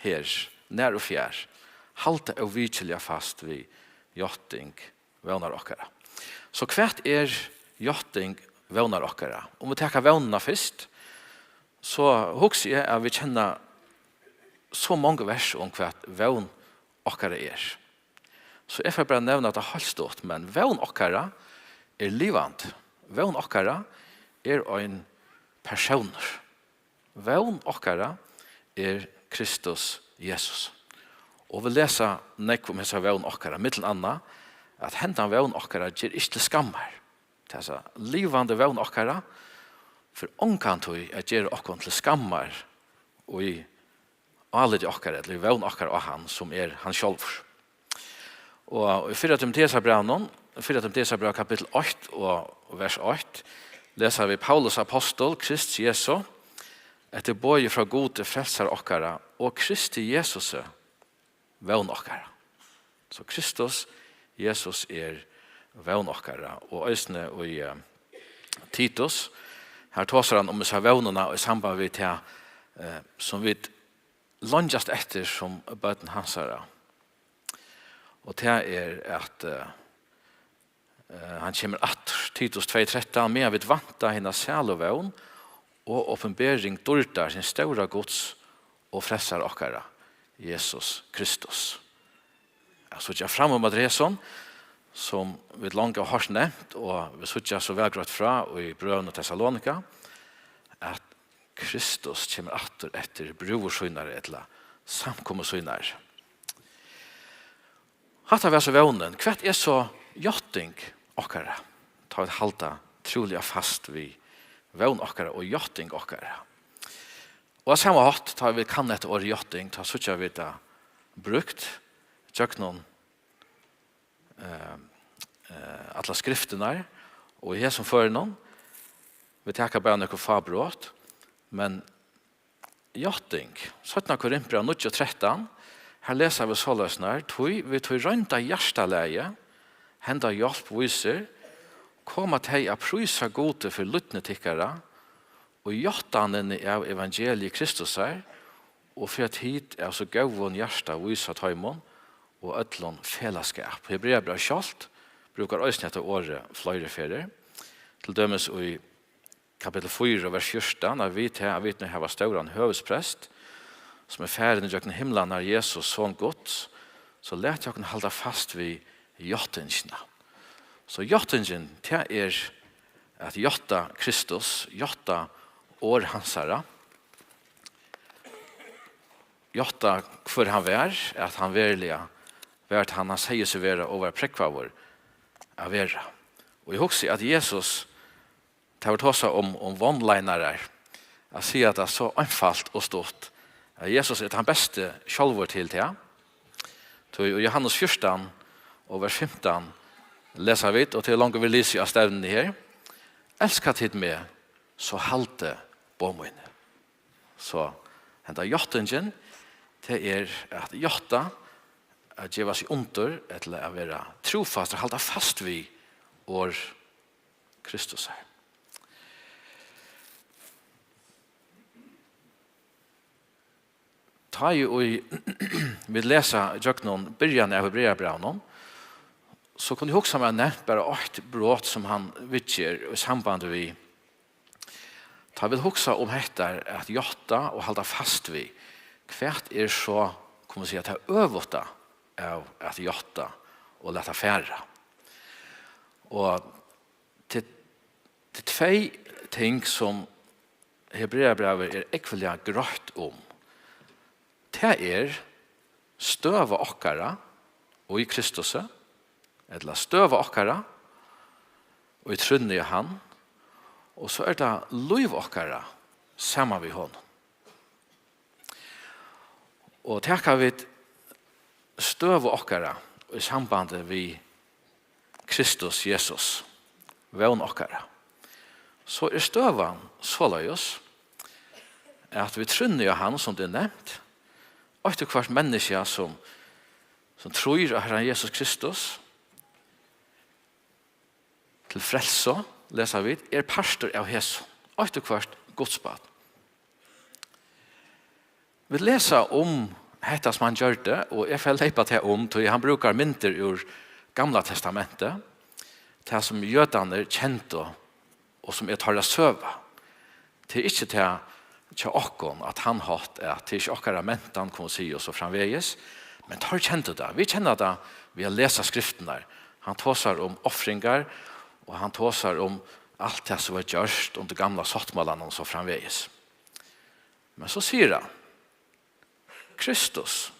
her, nær og fjær, halda óvikiliga fast við játting vónar okkara. So hvat er játting vónar okkara? Um vit taka vónina fyrst, so hugsi eg, at vit kenna so mong vers um, hvat vón okkara er. So eg fari bara at nevna tað heilt stutt, men vón okkara er livandi. Vón okkara er ein persónur. Vón okkara er Kristus Jesus. Og vit lesa nógv um hesa vón okkara, millum annað, at hendan vón okkara ger ikki til skammar. Tað er, so livandi vón okkara fer ongantíð at gera okkum til skammar í áliti okkara, ella í vón okkara á hann, sum er hann sjálvur. Og í fyrra Timoteusarbrævinum, fyrra Timoteusarbræv kapittul eitt og vers eitt, lesa vit: Paulus, ápostul Krists Jesu, eftir boði frá Gudi, frelsara okkara, og Kristi Jesusi, vón okkara. So Kristus Jesus er vón okkara, og eisini í, eh, Titus, her tosar hann um hesa vónina í samband við tað, eh, sum vit leingjast eftir sum børn hansara. Og tað er at, eh, eh, hann kemur aftur, Titus tvey trettan: Meðan vit vænta hina sælu vón og opinbering dýrdar hins stóra Guds og frelsara okkara, Jesus Kristus. At síggja fram um at hesum, sum vit longu hava hoyrt nevnt, og vit síggja so væl greitt frá í brøvum til Tessalonika, at Kristus kemur aftur eftir brúður sínar ella samkomu sínar. Hatta var so vónin. Hvat er so játting okkara? Tá vit halda trúliga fast við vón okkara og játting okkara. Og á sama hátt, tá vit kanna hetta orðið játting, tá síggja vit tað brúkt gjøgnum, eh, eh, allar skriftirnar, og í hesum førinum, vit taka bara nøkur fá brot, men játting, seinna Korintbræv níggju trettan, har lesa vit soleiðis: Tí við tí roynda hjartalagi henda hjálp vísir, koma tey at prísa Gudi fyri lýdni tykkara og játtanini av evangelii Kristusar, og fyri at tit av so góðum hjarta vísa teimum og øllum felagsskap. Hebreabrævið sjálvt brúkar eisini hetta orðið fleiri ferðir, til dømis í kapittul fýra, vers fjúrtan, at vit, at vit nú hava stóran høvuðsprest, sum er farin ígjøgnum himlarnar, Jesus, Son Guds, so lat okkum halda fast við játtingina. So játtingin, tað er at játta Kristus, játta orð hansara, játta hvør hann var, at hann veruliga var tað hann, hann segði seg vera og var prógvaður at vera. Og eg hugsi, at Jesus, tað var tosað um, um one-linarar, at siga tað so einfalt og stutt, at Jesus er tann besti sjálvur til tað. Tí í Jóhannes fjúrtan og vers fimtan lesa vit, og tað er longu verið lisið á stevnuni her: "Elska tit meg, so haldið boð míni." So henda játtingin, tað er at játta, at geva seg undir, ella at vera trúfastur, halda fast við orð Kristusar. Tá ið vit lesa gjøgnum byrjan av Hebreabrævinum, so kundi eg hugsa mær nevnt bara eitt brot sum hann viðger í sambandi við, tá vit hugsa um hetta at játta og halda fast við, hvat er so, kunnu vit siga, tað øvuta av at játta og lata fara? Og til, til tvey ting sum Hebreabrævið er ógvuliga greitt um. Tað er støða okkara í Kristusi, ella støða okkara í trúnni á hann, og so er tað lív okkara saman við honum. Og taka vit støðu okkara í sambandi við Kristus Jesus, vón okkara, so er støðan soleiðis, at vit trúnni á hann, sum tað er nevnt, eitt og hvørt menniskja, sum, sum trýr á Herran Jesus Kristus til frelsu, lesa vit, er partur av hesum, eitt og hvørt Guds barn. Vit lesa um hetta, sum hann gjørdi, og eg fari at leypa tað um, tí hann brúkar myndir úr Gamla Testamenti, tað sum jødarnir kendu, og sum er teirra søga. Tað er ikki tað hjá okkum, at hann hátt, at tað er ikki okkara mentan, kunnu siga, og so framvegis, men teir kendu tað. Vit kenna tað við at lesa skriftirnar. Hann tosar um ofringar, og hann tosar um alt tað sum var gjørt undir gamla sáttmálanum, og so framvegis. Men so sigur hann, Kristus,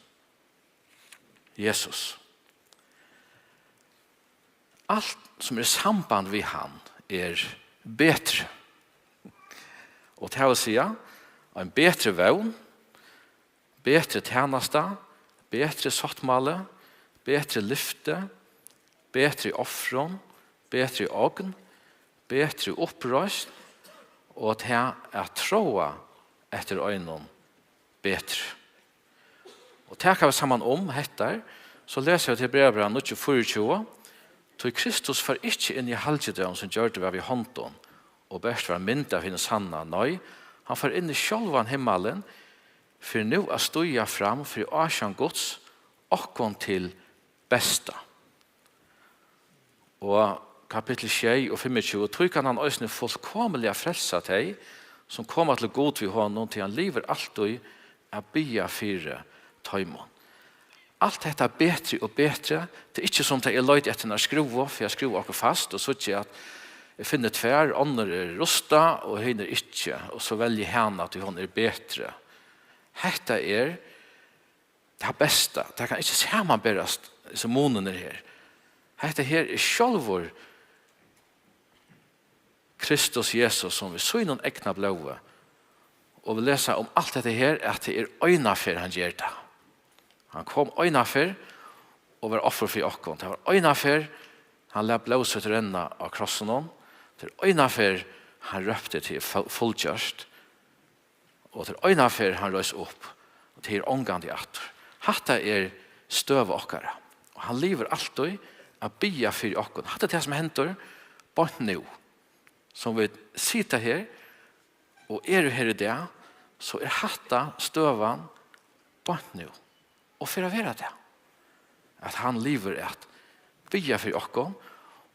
Jesus, alt sum er í samband við hann, er betri. Og tað vil siga, ein betri vón, betri tænasta, betri sáttmáli, betri lyfti, betri ofrum, betri ogn, betri uppreisn, og tað at tráa eftir einum betri. Og taka vit saman um hetta, so lesa vit Hebreabrævið níggju fýraogtjúgu: "Tí Kristus fór ikki inn í halgidøgum, sum gjørdur var við hondum, og bert var mynd av hinum sanna. Nei, hann fór inn í sjálvan himmalin, fyri nú at stíga fram fyri ásjón Guds, okkum til besta." Og kapittul sjey og fimmogtjúgu: "Tí kann hann eisini fullkomiliga frelsa tey, sum koma til Gud við honum, tí hann livir altíð at biðja fyri teimum." Alt hetta betri og betri, tað er ikki sum tá eg leiti eftir einari skrúvu, fyri at skrúva okkurt fast, og síggi at eg finni tvær, onnur er rustað og hin er ikki, og so velji eg hana, tí hon er betri. Hetta er tað besta, tað kann ikki samanberast, hesir munirnir her. Hetta her er sjálvur Kristus Jesus, sum við sínum egna blóði, og vit lesa um alt hetta her, at tað er einaferð hann ger tað. Hann kom einaferð og var offur fyri okkum. Tað var einaferð hann læt blóð sítt renna á krossinum. Tað er einaferð hann rópti: "Tað er fu-, fullgjørt." Og tað er einaferð hann reis upp, og tað er ongantíð aftur. Hatta er støða okkara. Og hann livir altíð at biðja fyri okkum. Hatta er tað sum hendir beint nú. Sum vit sita her og eru her í dag, so er hatta støðan beint nú, og fer at vera tað, at hann livir at biðja fyri okkum,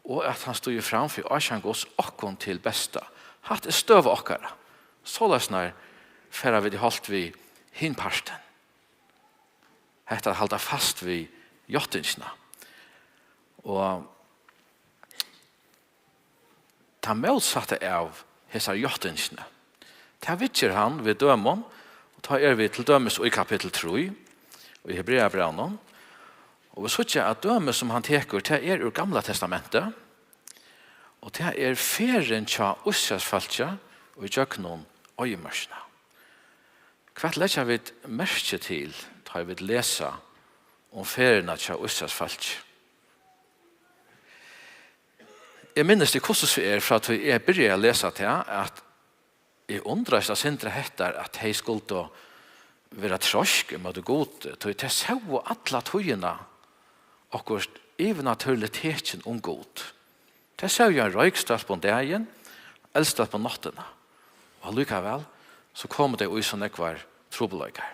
og at hann stígur fram fyri ásjón Guds okkum til besta. Hatta er støða okkara. Soleiðis nær fara vit í holt við hin partin. Hetta at halda fast við játtingina. Og tað mótsatta av hesari játtingini, tað viðger hann við dømum, og tá eru vit til dømis í kapittul trý í Hebreabrævinum, og vit síggja, at dømið, sum hann tekur, tað er úr Gamla Testamenti, og tað er ferðin hjá Ísraelsfólki í gjøgnum oyðimørkina. Hvat leggja vit merki til, tá vit lesa um ferðina hjá Ísraelsfólki? Eg minnist, hvussu so er, frá tí eg byrjaði at lesa tað, at eg undraðist eitt sindur hetta, at tey skuldu vera troysk ímóti Gudi, tí tey sóu alla tíðina okkurt yvirnatúrligt tekin um Gud. Tey sóu ein roykstólpa um dagin, eldstólpa um náttina. Og allíkavæl, so komu tey í so nógvar trupulleikar.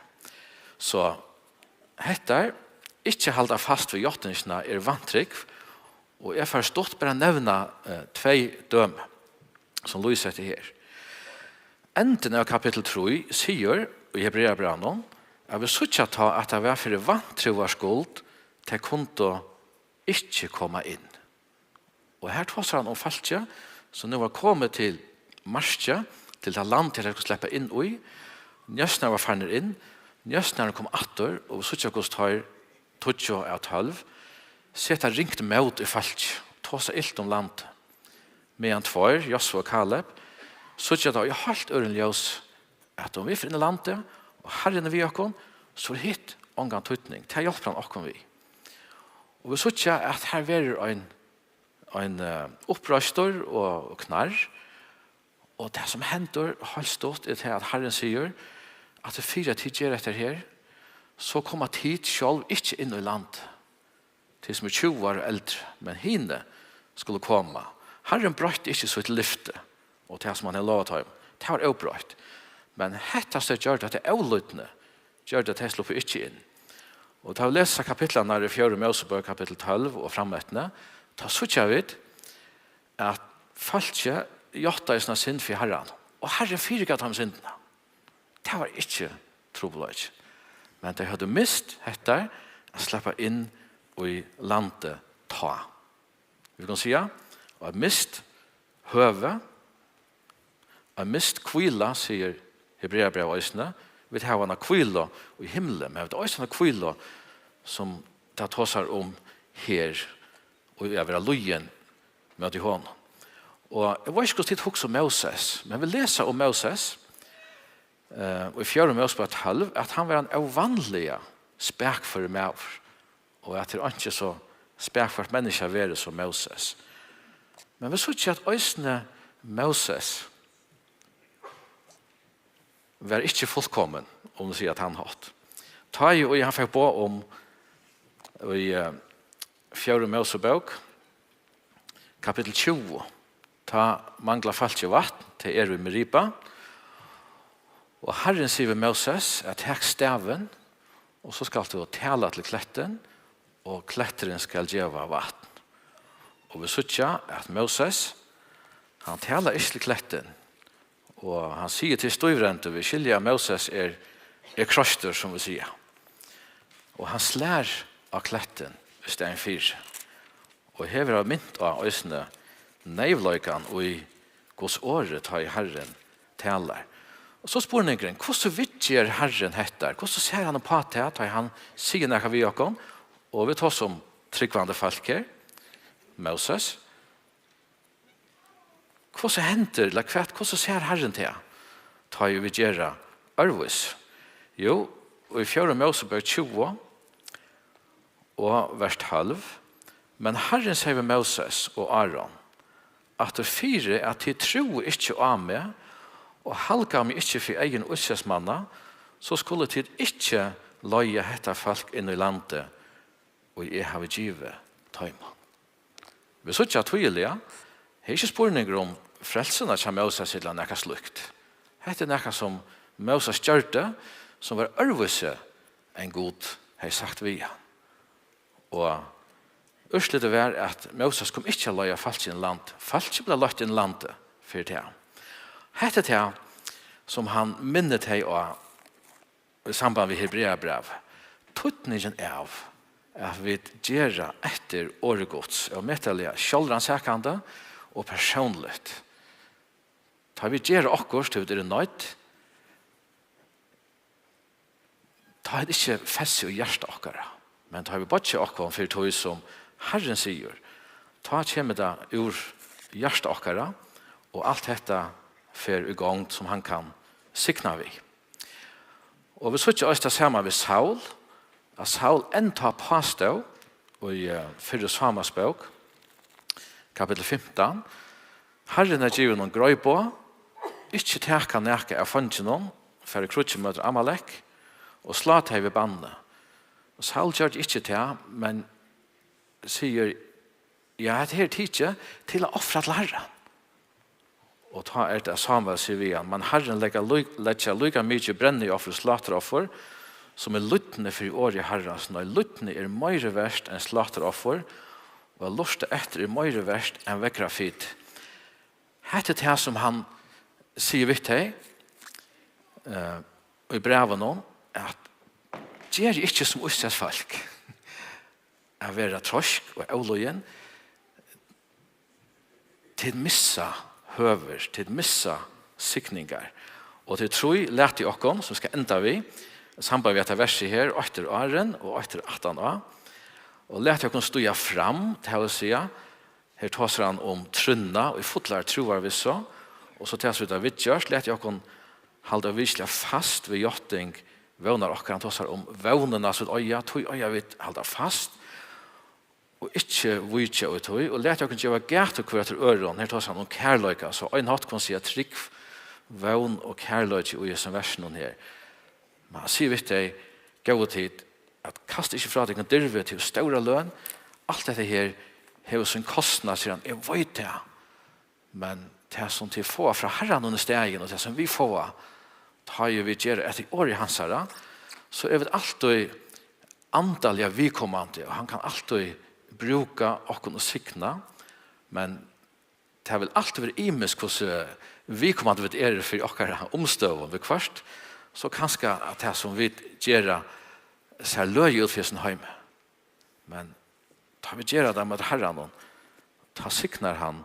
So hetta, ikki halda fast við játtingina, er vantrúgv, og eg fari stutt bara nevna, eh, tvey dømi, sum lýsa hetta her. Endin av kapittul trý sigur í Hebreabrævinum, at vit síggja tá, at tað var fyri vantrúar skuld, tey kundu ikki koma inn. Og her tosar hann um fólkið, sum nú var komið til markið, til tað land, tey skuldu sleppa inn í. Njósnarar var farnir inn, njósnararnir koma aftur, og vit síggja, hvussu teir, tíggju av tólv, seta ringt mót í fólki, tosa ilt um landið. Meðan tveir, Josva og Kaleb, síggja tað í heilt øðrum ljós, at um vit fara inn í landið, og Harrin er við okkum, so er hitt ongan týdning. Tað hjálpir hann okkum við. Og vit síggja, at her verður ein, ein, eh, uppreistur og, og knarr. Og tað, sum hendir heilt stutt, er tað, at Harrin sigur, at fyri at tit gera hetta her, so koma tit sjálv ikki inn í land, tit sum eru tjúgu ár og eldri, men hini skulu koma. Harrin broytti ikki sítt lyfti og tað, sum hann hevði lovað teimum. Tað var óbroytt. Men hetta seg gjørdi, at tað ólýdni gjørdi, at tey sluppu ikki inn. Og tá vit lesa kapitlarnar í fjórðu Mósebók, kapittul tólv og frameftir, tá síggja vit, at fólkið játtaði sína synd fyri Harran, og Harrin fyrigav teimum syndina. Tað var ikki trupulleiki. Men tey høvdu mist hetta at sleppa inn í landið tá. Vit kunnu siga, og eitt mist høvi, ein mist hvíla, sigur Hebreabrævið eisini. Vit hava eina hvílu í himli, men vit hava eisini eina hvílu, sum tað tosar um her, og í at vera lýðin móti honum. Og eg veit ikki, hvussu tit hugsa um Móses, men vit lesa um Móses, eh, í fjórðu Mósebók tólv, at hann var ein óvanliga spakførur maður, og at tað er einki so spakført menniskja verið sum Móses. Men vit síggja, at eisini Móses var ikki fullkomin, um vit siga á tann hátt. Tá ið hann fekk boð um í, eh, fjórðu Mósebók, kapittul tjúgu, tá manglar fólkið vatn, tey eru í Meriba, og Harrin sigur við Móses, at tak stavin, og so skalt tú tala til klettin, og kletturin skal geva vatn. Og vit síggja, at Móses, hann talar ikki til klettin, og hann sigur til stívrendur, vit skilja, at Móses er, er kroystur, sum vit siga. Og hann slær á klettin í staðin fyri. Og her verður mint á eisini neyvleikan í Guds orði, tá ið Harrin talar. Og so spurningurin, hvussu viðger Harrin hetta? Hvussu sær hann uppá tað, tá ið hann sigur nakað við okkum? Og vit tosa um trúgvandi fólk her. Móses. Hvussu hendir, ella hvat, hvussu sær Harrin tað, tá ið vit gera øðrvísi? Jú, í fjórðu Mósebók tjúgu og vers tólv: Men Harrin segði við Móses og Áron: Aftur fyri at tit trúðu ikki á meg og halgaðu meg ikki fyri eygum Ísraelsmanna, so skulu tit ikki leiða hetta fólk inn í landið, ið eg havi givið teimum. Vit síggja týðiliga, her er ikki spurningur um frelsuna hjá Móses ella nakað slíkt. Hetta er nakað, sum Móses gjørdi, sum var øðrvísi enn Gud hevði sagt við hann. Og úrslitið var, at Moses kom ikki at leiða fólkið inn í landið. Fólkið bleiv leitt inn í landið fyri tað. Hetta er tað, sum hann minnir tey á í samband við Hebreabrævið. Týdningin av at vit gera eftir orði Guds, ómetaliga sjálvrannsakandi og persónligt. Tá vit gera okkurt, tí vit eru noydd, tá er ikki fest í hjarta okkara, men tá vit boyggja okkum fyri tí, sum Harrin sigur, tá kemur tað úr hjarta okkara, og alt hetta fer í gongd, sum hann kann signa við. Og vit síggja eisini tað sama við Saul, at Saul enntá pástóð í, eh, fyrru Sámuels bók, kapittul fimtan, Harrin hevur givið honum greið boð, ikki taka nakað av fanginum, fara í kríggj móti Amalek og slátra tey við banni. Og Saul gjørdi ikki tað, men sigur, ja, hetta her er tikið til at ofra til Harran. Og tá er tað, Sámuel sigur við hann, men Harrin leggja lí-, leggja líka mikið brennioffer og sláturoffur, sum er lýdni fyri orði Harrans, nei, lýdni er meiri vert enn sláturoffur, og at lurta eftir er meiri vert enn veðrafiti. Hetta er tað, sum hann sigur við tey, eh, í brævinum, at ger ikki sum Ísraels fólk, at vera troysk og ólýðin, tit missa høvur, tit missa signingar. Og tað er trý, latið okkum, sum skal enda við, samband við hetta versið her, eitt er áðrenn og eitt er aftan á. Og latið okkum stíga fram, tað vil siga, her tosar hann um trúnna og í fullari trúarvissu, og so tað sum vit hava viðgjørt, latið okkum halda virðiliga fast við játting vónar okkara. Hann tosar um vónina sum vit eiga, tí eiga vit halda fast og ikki víkja í tí, og latið okkum geva gætur hvør eftir øðrum. Her tosar hann um kærleika, so ein hátt kann siga trúgv, vón og kærleiki í hesum versunum her. Men hann sigur við tey, góðu tit, at kasta ikki frá tykkum dirvið, tað er stóra løn. Alt hetta her hevur sín kostnað, sigur hann, eg veit tað. Men tað, sum tit fáa frá Harranum í staðin, og tað, sum vit fáa, tá ið vit gera eftir orði hansara, so eru vit altíð andaliga viðkomandi, og hann kann altíð brúka okkum og signa, men tað vil altíð vera ymiskt, hvussu viðkomandi vit eru fyri okkara umstøðum viðhvørt, so kanska at tað, sum vit gera, sær løgið út fyri sín heim. Men tá vit gera tað móti Harranum, tá signar hann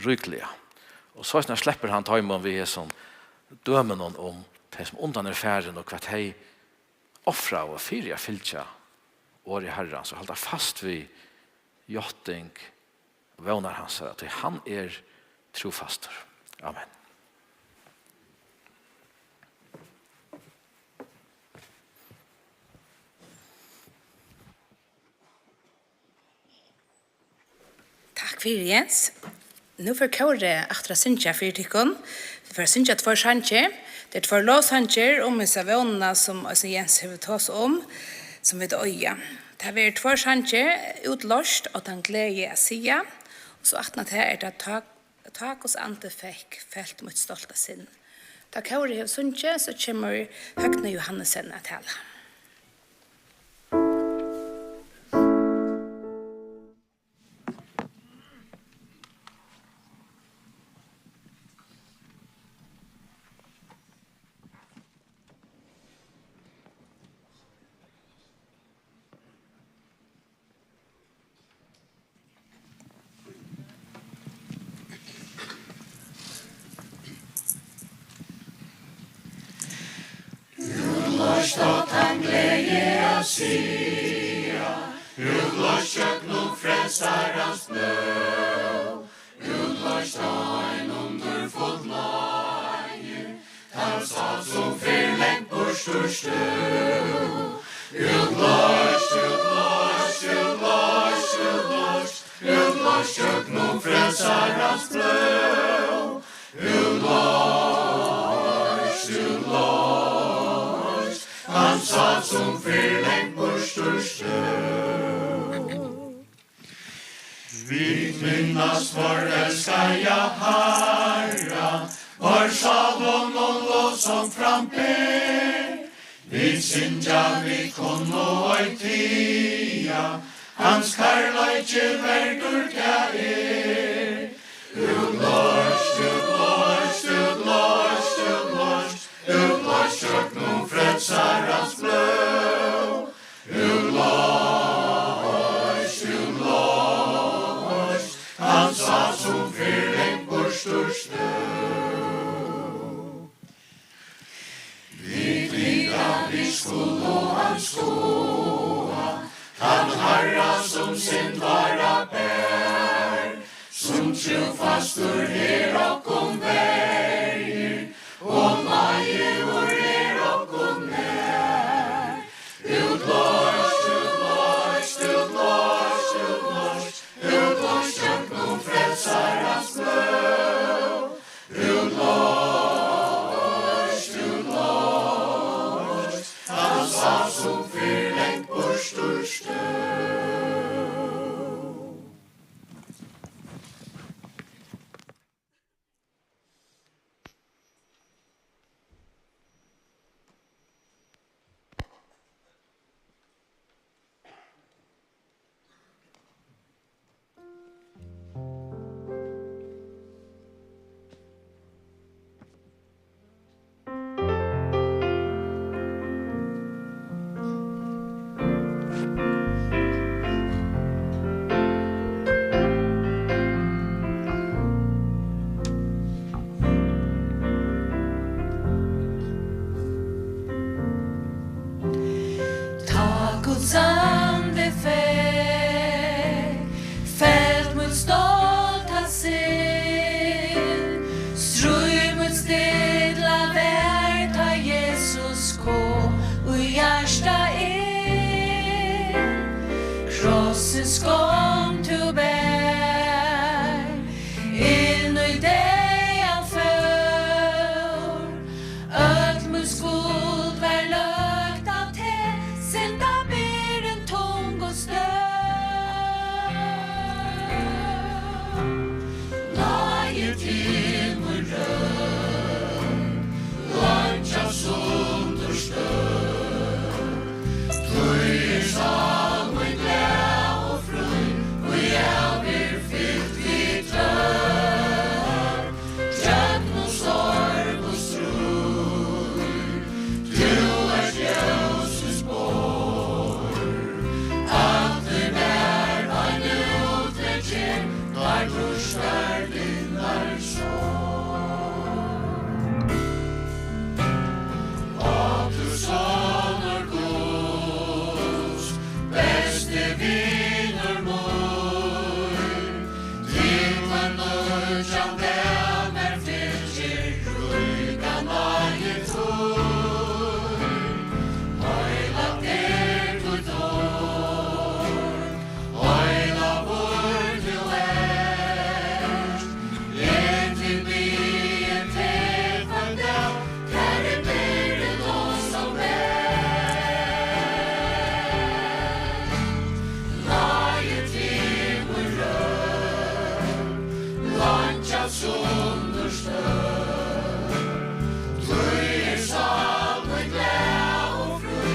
ríkliga. Og soleiðis sleppur hann teimum við hesum dømunum um tey, sum undan eru farin, og hvat tey ofraðu fyri at fylgja orði Harrans og halda fast við játting vónar hansara, tí hann er trúfastur. Amen. Takk fyri, Jens. Nú fer kórið aftur at syngja fyri tykkum. Vit fara at syngja tveir sangir. Tað eru tveir lovsangir um hesa vónina, sum eisini Jens hevur tosað um, sum vit eiga. Tað verður tveir sangir, Útloyst og Tann gleði at siga. Og so aftan á tað er tað Tá, tá Guds andi fekk felt mítt stolta sinn. Tá kórið hevur sungið, so kemur Høgni Johannesen at tala. Útloyst og tann gleði at siga, útloyst gjøgnum frelsarans blóð, útloyst á ein undurfull leið, tann sátt sum fyrr langt burtur stúð. Útloyst, útloyst, útloyst, útloyst, útloyst gjøgnum frelsarans blóð, útloyst, útloyst, tann sátt sum fyrr langt burtur stúð. Vit minnast vórs elskaða Harra, vórs sálum og lovsong fram ber. Vit syngja, vit kunnu ei tiga, hans kærleiki verdur tað er. Útloyst, útloyst, útloyst, útloyst, útloyst gjøgnum frelsarans blóð. Útloyst, útloyst, hann sá, sum fyrr langt burtur stóð. Vit vita, vit skulu hann skoða, tann Harra, sum synd várra bar, sum trúfastur her okkum verjir, og náðigur er okkum nær. Útloyst, útloyst, útloyst, útloyst, útloyst gjøgnum frelsarans blóð. Útloyst, útloyst, hann sá, sum fyrr langt burtur stóð. Tá Guds andi fekk felt mítt stolta sinn, stríð mítt stilla var, tá Jesus kom í hjarta inn. Krossins skomm tú bar, inn í deyðan fór. Øll mín skuld var løgd á teg, syndabyrðin tung og stór. Náði til mín róp, leingja sundur støð. Tí er sál mín glað og frí, í ævir fylt við tør. Gjøgnum storm og stríð, tú ert ljósins borg. Alt í mær ein útveg ger, tá trýstar dynnar sorg. Ó, tú sonur Guds, besti vinur mín, til hvønn nýggjan dag mær fylgir ríka náði tín. Heilagt er títt orð, heilagur tú ert. Eg tilbiði teg hvønn dag, Harri, beri lov sum bert. Náði til mín róp, leingja sundur støð. Tí er sál mín glað og frí,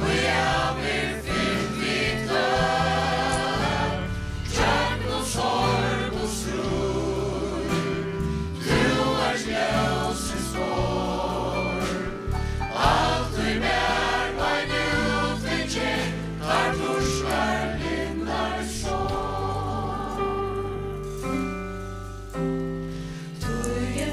í ævir fylt við tør. Gjøgnum sorg og stríð, tú ert ljósins borg. Alt í mær ein útveg ger, tá trýstar dynnar sorg. Tí eg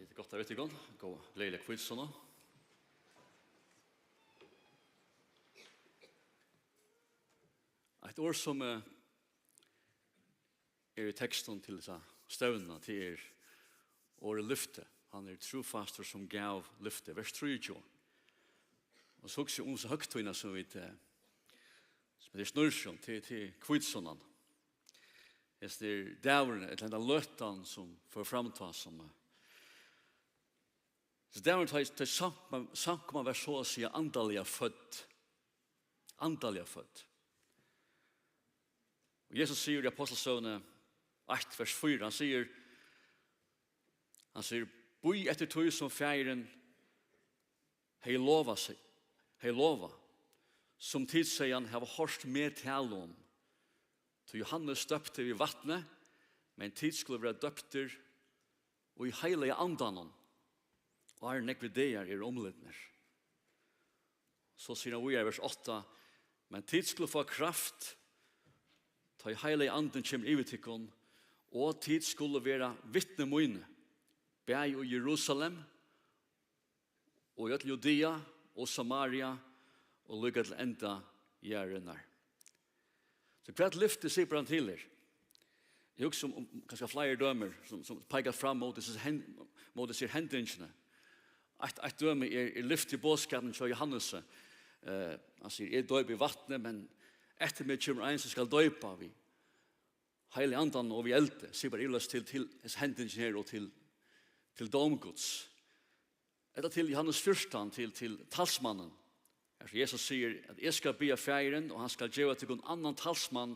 Tað er gott at vita tykkum. Góða, gleðiliga hvítusunnu. Eitt orð sum eh, er í tekstinum til hesa stevnuna, tað er orðið lyfti. Hann er trúfastur, sum gav lyfti. Vers trýogtjúgu. Og so hugsi eg um hesa høgtíðina, sum vit eh, sum er snýr seg um, til, til hvítusunnan. Hesin er dagurin, ella hendan løtan, sum fer fram tá, sum eh, so dagurin, tá, tá samkoman, samkoman var so at siga andaliga fødd. Andaliga fødd. Og Jesus sigur í Ápostlasøguni eitt, vers fýra, hann sigur, hann sigur: Bíð eftir tí, sum Faðirin hevði lovað seg, hevði lovað, sum tit, segði hann, hava hoyrt meg tala um. Tí Jóhannes døpti við vatni, men tit skulu vera døptir í Heilaga Andanum, áðrenn nógvir dagar eru umlidnir. So sigur hann víðari, vers átta: Men tit skulu fáa kraft, tá ið Heilagi Andin kemur yvir tykkum, og tit skulu vera vitni míni, bæði í Jerusalem og í øll Judea og Samaria og líka til enda jarðarinnar. So hvat lyfti sipar hann til her? Eg hugsi um, um kanska fleiri dømir, sum, sum peika fram móti sær hen-, móti sær hendingini. Eitt, eitt dømi er, er lyfti boðskapin hjá Jóhannesi. Eh, hann sigur: Eg doypi í vatni, men eftir meg kemur ein, sum skal doypa við Heilaga Andanum og við eldi. Sipar ivaleyst til, til hesa hendingina her og til, til dóm Guds. Ella til Jóhannes fjúrtan, til, til talsmannin. Har Jesus sigur, at eg skal biðja Faðirin, og hann skal geva tykkum annan talsmann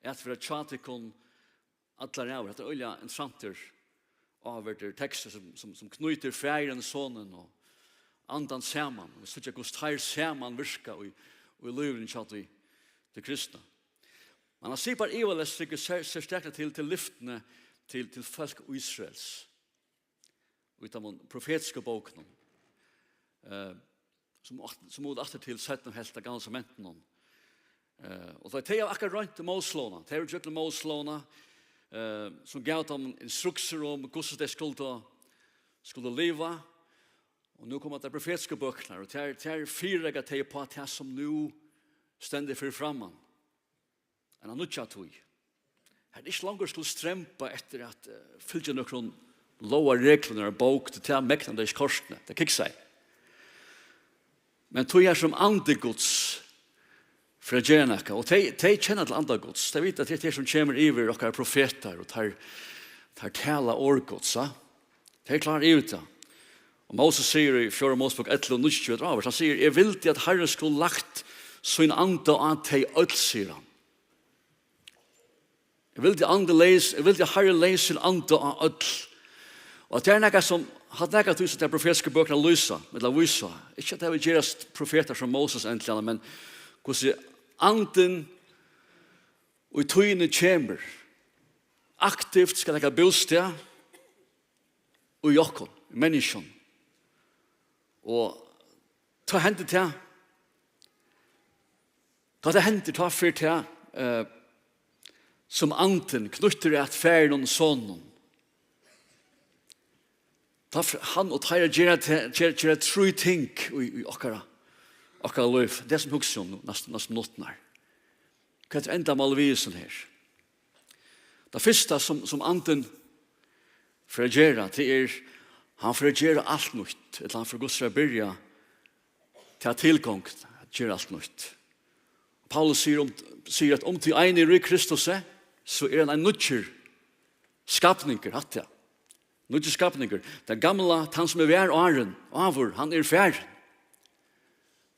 at vera hjá tykkum allar ævir. Hetta er øgiliga interessantur, áhugaverdur tekstur, sum, sum, sum knýtir Faðirin, Sonin og Andan saman. Vit síggja, hvussu teir saman virka í, í lívinum hjá tí, tí kristna. Men hann sipar ivaleyst sær-, serstakliga til, til lyftini til, til fólk Ísraels. Í teimum profetisku bókunum, eh, sum, sum mugu aftur til seinnu helvt av Gamla Testamentinum. Eh, og tá tey hava akkurát roynt Móselógina, tey hava gjørt Móselógina, eh, sum gav teimum instruksir um, hvussu tey skuldu, skuldu liva. Og nú koma tær profetisku bøkurnar, og tær, tær fyrireika tey upp á tað, sum nú stendur fyri framman. Eina nýggja tíð. Har tey ikki longur skulu stremba eftir at, eh, fylgja nøkrum lógarreglum í eini bók, tí tað megna tey ikki kortini, tað kiksar. Men tí har sum andi Guds fer at gera nakað, og tey, tey kenna til anda Guds, tey vita, at tað er tað sum kemur yvir okkara profetar, og teir, teir tala orð Guds, ja? Tey eru klár yvir tað. Og Móses sigur í fjórða Mósebók ellivu níggju, hann sigur: Eg vildi, at Harrin skuldi lagt sín anda á tey øll, sigur hann. Eg vildi, andi leys, eg vildi, at Harrin legði sín anda á øll. Og tað er nakað sum, hatta er nakað, sum tær profetisku bøkurnar lýsa, ella vísa. Ikki at tað vil gerast profetar sum Móses endiliga, men hvussu andin í tíðini kemur, aktivt skal taka bústað í okkum, í menniskjum. Og tá hendir tað, tá tað hendir, tá fer tað, eh, sum andin knýttur at Faðirinum og Soninum. Tá fer hann og teir gera te-, gera, gera trý ting í, í okkara, okkara lív. Tað sum hugsa um nú, næstu, næstu minuttirnar. Hvat er endamálið við hesum her? Tað fyrsta sum, sum andin fer at gera, tað er, hann fer at gera alt nýtt, ella hann fer, Guds, at byrja ta tilgongd at gera alt nýtt. Paulus sigur um, sigur, at um tí ein er í Kristusi, so er hann ein nýggjur skapningur, hatta. Nýggjur skapningur. Tað gamla, tann sum er var áðrenn, áður, hann er farin.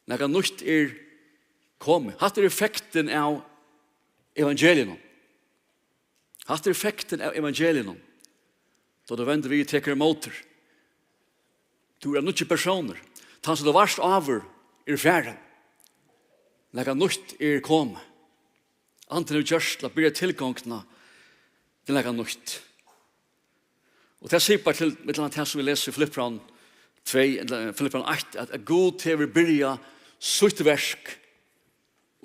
Nakað nýtt er komið. Hatta er effektin av evangeliinum. Hatta er effektin av evangeliinum. Tá tú vendir við, tekur ímóti. Tú ert ein nýggjur persónur. Tann sum tú vart áður er farin. Nakað nýtt er komið. Andin hevur gjørt til at byrja tilgongdina til nakað nýtt. Og tað sipar til, millum annað tað sum vit lesa í Filipparum tvey, ella Filipparum eitt, at, at Gud hevur byrjað sítt verk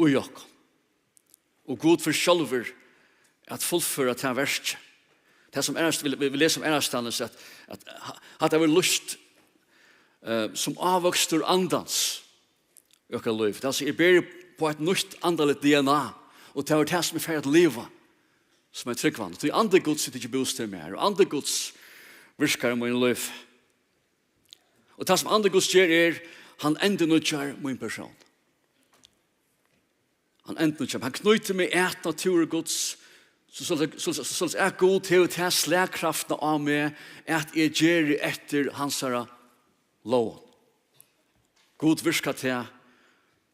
í okkum. Og Gud fer sjálvur at fullføra tað verkið. Tað sum ernast, vit, vit, vit lesa um ernastans, at, at ha-, hatta verður lýst, eh, sum ávøkstur andans í okkara lív. Tað vil siga, eg beri upp á eitt nýtt andaligt D N A, og tað er tað sum eg fari at liva sum ein trúgvandi. Tí andi Guds situr ikki bústað í mær, og andi Guds virkar í mínum lívi. Og tað sum andi Guds ger er, hann endurnýggjar mín persón. Hann endurnýggjar meg. Hann knýtir meg at natúru Guds, so, so, so, so, so at Gud hevur ta slagkraftina á meg, at eg geri eftir hansara lógum. Gud virkar tað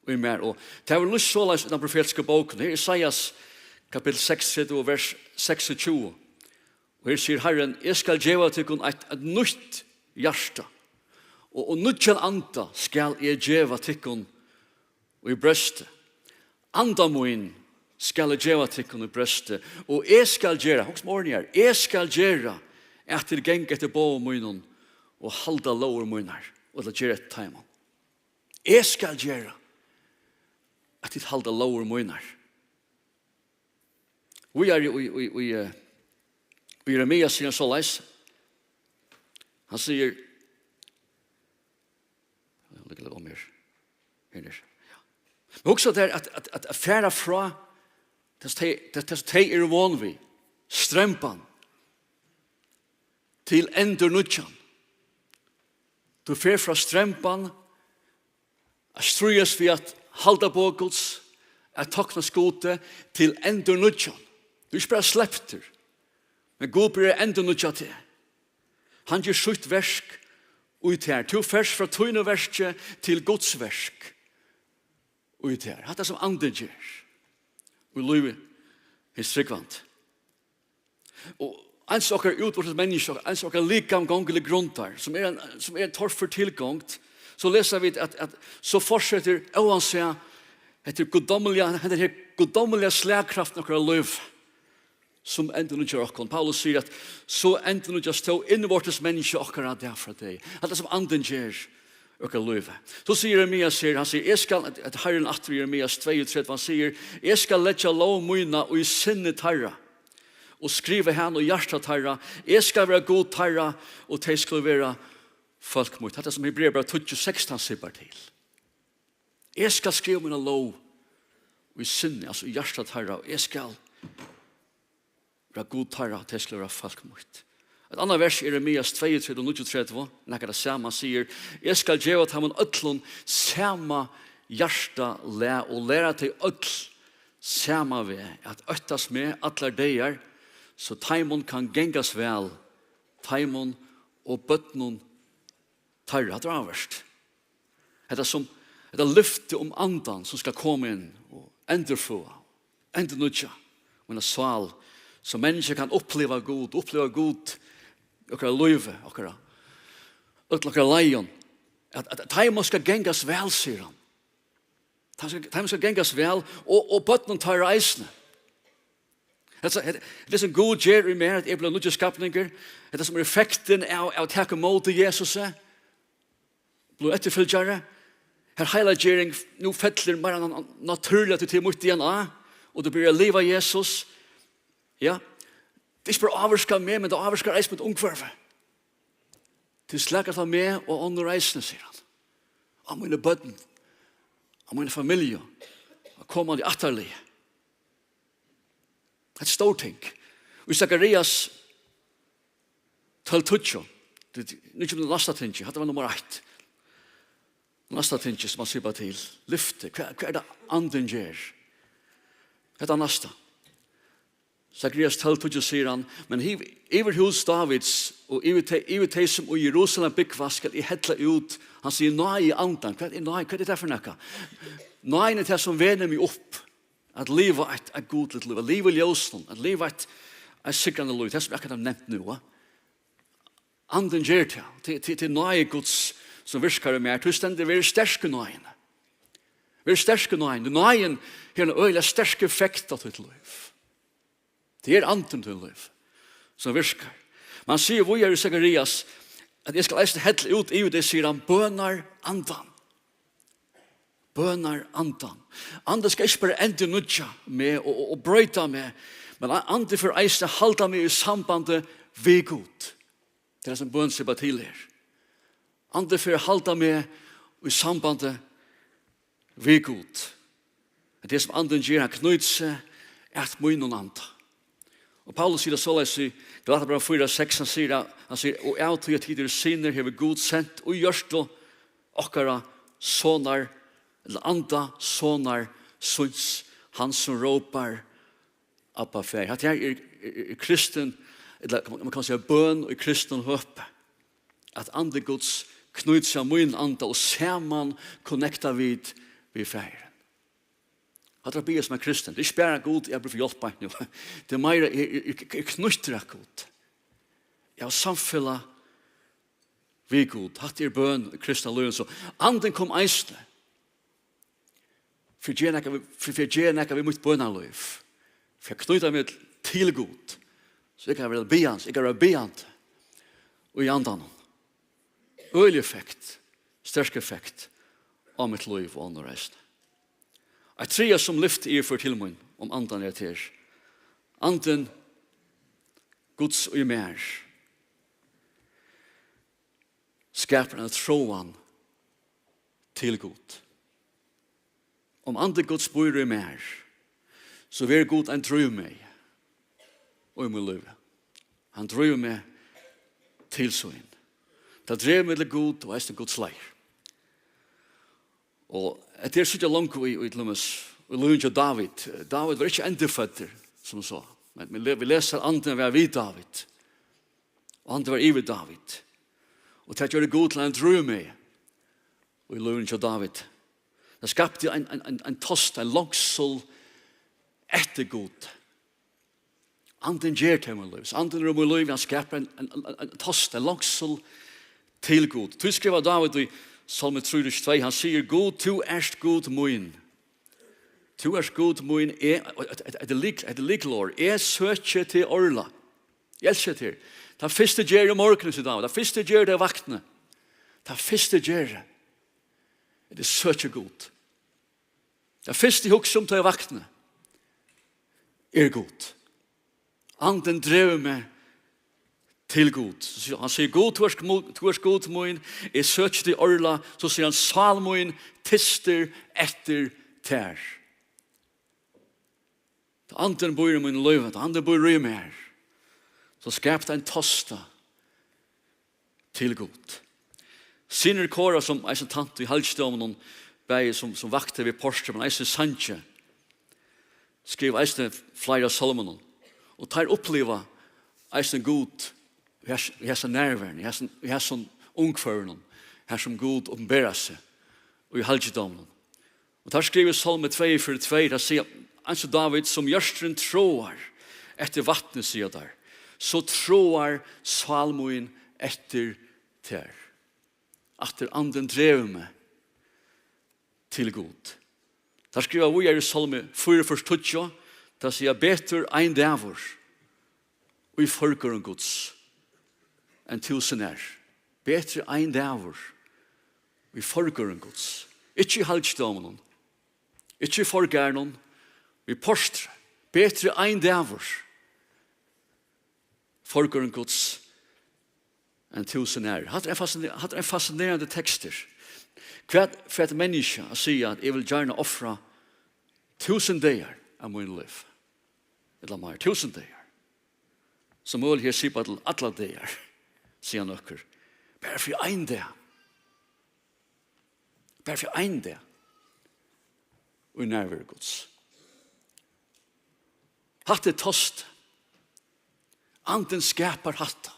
í mær. Og tað verður lýst soleiðis í tann profetisku bókini. Her er Esaias kapitel seksogtretivu og vers seksogtjúgu. Og her sigur Harrin, eg skal geva tykkum eitt, eitt nýtt hjarta, og, og nýggjan anda skal eg geva tykkum í breystið. Anda mín skal eg geva tykkum í breystið, og eg skal gera, hugsa um orðini her, eg skal gera at tit ganga eftir boðum mínum og halda lógir mínar, og ella gera eftir teimum. Eg skal gera at tit halda lógir mínar. Víðari í, í, í, eh, í Jeremia sigur hann soleiðis. Hann sigur, ja, liggur litt um her. Her er. Ja. Men hugsa tær at, at, at, at fara frá tað, tað, tað, tað, tey eru von við, stremban, til endurnýggjan. Tú fer frá stremban, at stríðast við at halda boð Guds, at tokna skuti, til endurnýggjan. Tú ert ikki bara sleptur, men Gud byrjar at endurnýggja teg. Hann ger sítt verk í tær. Tú fert frá tínum verki til Guds verk í tær. Hatta sum andin ger í lívi hins trúgvandi. Og eins okkara útvortis menniskja, eins okkara likam gongur til grundar, sum er ein, sum er ein torfør tilgongd, so lesa vit at, at so fortsetur óansæð, hetta er guddómliga, hetta er guddómliga slagkraftin í okkara lív, sum endurnýggjar okkum. Paulus sigur at so endurnýggjast tó innvortis menniskja okkara dag frá degi. Hatta sum andin ger í okkara lívi. So sigur Jeremias her, hann sigur, eg skal, at, at Harrin aftur í Jeremias tveyogtretivu, hann sigur, eg skal leggja lóg mína í sinni teirra, og skriva hana í hjarta teirra. Eg skal vera Gud teirra, og tey skulu vera fólk mítt. Hatta sum Hebrearabrævið tíggju sekstan sipar til. Eg skal skriva mína lóg í sinni, altso í hjarta teirra, og eg skal vera Gud teirra, og tey skulu vera fólk mítt. Eitt annað vers er Jeremias tveyogtretivu, níggjuogtretivu, nakað tað sama, hann sigur, eg skal geva teimum øllum sama hjartalag og læra tey øll sama veg at óttast meg allar dagar, so teimum kann gangast væl, teimum og børnum teirra. Hatta er áhugavert. Hetta sum, hetta lyfti um andan sum skal koma inn og endurføða, endurnýggja mína sál, so menniskja kann uppliva Gud, uppliva Gud í okkara lívi, okkara, øll okkara leiðum, at, at teimum skal gangast væl, sigur hann. Teimum skal, teimum skal gangast væl, og, og børnum teirra eisini. Hetta, hetta, hetta sum Gud ger í mær, at eg blívi nýggjur skapningur, hetta sum er effektin av, av at taka ímóti Jesusi, blíva eftirfylgjari, har heilagering nú fellur meira na-, natúrliga til, til mítt D N A, og tú byrjar at liva Jesus. Ja, tað ikki bara ávirkar meg, men tað ávirkar eisini mítt umhvørvi. Tað slakar á meg og onnur eisini, sigur hann. Á míni børn, á mína familju, á komandi ættarlið. Eitt stórt ting. Og í Sakarias tólv tíggju, tað er nú kemur næsta tingi, hatta var nummar eitt. Næsta tingi sum man sipar til, lyfti, hvat, hvat er tað andin ger? Hetta næsta. Sakarias tólv tíggju sigur hann, men hiv, yvir hús Dávids og yvir tey, yvir tey sum í Jerusalem búgva, skal eg hella út, hann sigur, náði andan. Hvat er náði? Hvat er tað fyri nakað? Náðin er tað sum venur meg upp at liva eitt, eitt gudligt lív, at liva í ljósinum, at liva eitt, eitt sigrandi lív, tað sum eg akkurát havi nevnt nú, va? Andin ger tað, til, til, til náði Guds sum virkar í mær, tú stendur, ver sterk í náðini. Ver sterk í náðini. Náðin hevur ein øgiliga sterk effekt á títt lív. Tað er andin í tínum lívi sum virkar. Man sigur víðari í Sakarias, at eg skal eisini hella út yvir teg, sigur hann, bønar andan. Bønar andan. Andin skal ikki bara endurnýggja meg og, og, og broyta meg, Men a-, Andin fer eisini at halda meg í sambandi við Gud. Tað er sum bøn sipar til her. Andin fer at halda meg í sambandi við Gud. At tað sum Andin ger, hann knýtir seg at mínum anda. Og Paulus sigur tað soleiðis í Galatiabrævinum fýra seks, hann sigur, hann sigur: "Og av tí at tit eru synir, hevur Gud sent í hjørtu okkara sonar, ella anda sonar síns, hann sum rópar: Abba, Faðir." Hatta her er, er, er kristin, ella man, man kann siga bøn í kristin høpi. At Andi Guds knýtir seg á mín anda og saman connecta vit við Faðirin. Hatta er at biðja sum ein kristin. Tað er ikki bara: "Gud, eg havi brúk fyri hjálp beint nú." Tað er meira, eg, eg, eg, eg knýttur at Gud. Eg havi samfelag við Gud. Hatta er bøn í kristna lívinum. So Andin kom eisini. Fyri at gera nakað við, fyri, fyri at gera nakað við mítt bønarlív. Fyri at knýta meg til Gud. So eg kann vera biðjandi, eg kann vera biðjandi í Andanum. Øgilig effekt, sterk effekt á mítt lív og onnur eisini. Eitt triðja sum lyfti yvirført til mín um Andan er her. Andin Guds í mær skapar eina tráan til Gud. Um Andi Guds býr í mær, so verður Gud ein drívmegi í mínum lívi. Hann drívur meg til sín. Tað dregur meg til Gud og eisini Guds leiðir. Og hetta er síggja longu í, í, til dømis, í lívinum hjá David. David var ikki endurføddur, sum so. Men, men le-, vit lesa, Andin var við David. Og Andin var yvir David. Og tað gjørdi Gud til ein drívmegi í lívinum hjá David. Tað skapti ein, ein, ein, ein tost, ein longsul eftir Gud. Andin ger tað í mínum lívi. So Andin er í mínum lívi, hann skapar ein, ein, ein, ein tost, ein longsul til Gud. Tí skrivar David í Sálmi trýogtrýss tvey, hann sigur: "Gud, tú ert Gud mín. Tú ert Gud mín." Eg, og hetta, hetta, hetta er lyk-, hetta er lykilorð. "Eg søki teg árliga." Eg elski teg. Tað fyrsta eg geri um morgunin, sigur David. Tað fyrsta eg geri, tá eg vakni. Tað fyrsta eg geri, er at eg søki Gud. Tað fyrsta eg hugsi um, tá eg vakni, er Gud. Andin dregur meg til Gud. So sigur, hann sigur: "Gud, tú ert mo-, tú ert Gud mín, eg søki teg árliga." So sigur hann: "Sál mín tystir eftir tær." Tá Andin býr í mínum lívi, tá Andin býr í mær, so skapar tað ein tosta til Gud. Synir Kora, sum eisini tæntu í halgidóminum, bæði sum, sum vaktir við portri, men eisini í sangi, skriva eisini fleiri av sálmunum. Og teir uppliva eisini Gud í hesum, í hesum nærveru, í hesum, í hesum umhvørvinum, har sum Gud opinberar seg í halgidóminum. Og teir skriva í Sálmi tveyogfjøruti tvey, teir siga, eins og David: "Sum jørðin tráar eftir vatni", siga teir, "so tráar sál mín eftir tær." Aftur, Andin dregur meg til Gud. Teir skriva víðari í Sálmi fýraogfjøruti tíggju, teir siga: "Betur ein dagur í forgørðum Guds enn túsund ár." Betri ein dagur í forgørðum Guds. Ikki í halgidóminum, ikki í forgarðinum, í portri. Betri ein dagur í forgørðum Guds enn túsund ár. Hatta er ein fasciner-, hatta er ein fascinerandi tekstur. Hvat fær eitt menniskja at siga, at eg vil gjarna ofra túsund dagar av mínum lívi? Ella meir, túsund dagar. Sum møguliga her sipar til allar dagar, siga nøkur. Bara fyri ein dag. Bara fyri ein dag. Og í nærveru Guds. Hatta er tost. Andin skapar hatta.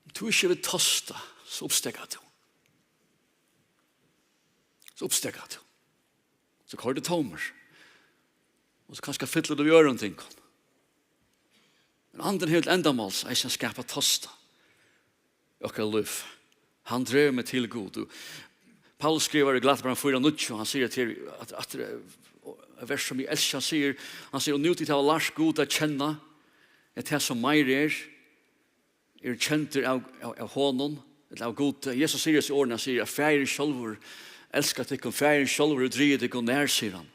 Um tú ikki vil tosta, so uppsteðgar tú. So uppsteðgar tú. So koyrir tú tómur. Og so kanska fyllir tú við øðrum tingum. Men Andin hevur til endamáls eisini at skapa tosta í okkara lív. Hann dregur meg til Gud. Og Paulus skrivar í Galatiabrævinum fýra níggju, hann sigur at her, at, at, eh, vers sum eg elski, hann sigur, hann sigur: "Og nú tit hava lært Gud at kenna, at tað sum meir er, er kendur av, av, av honum, ella av Gud." Jesus sigur hesi orðini, hann sigur at Faðirin sjálvur elskar tykkum, Faðirin sjálvur hevur drigið tykkum nær, sigur hann.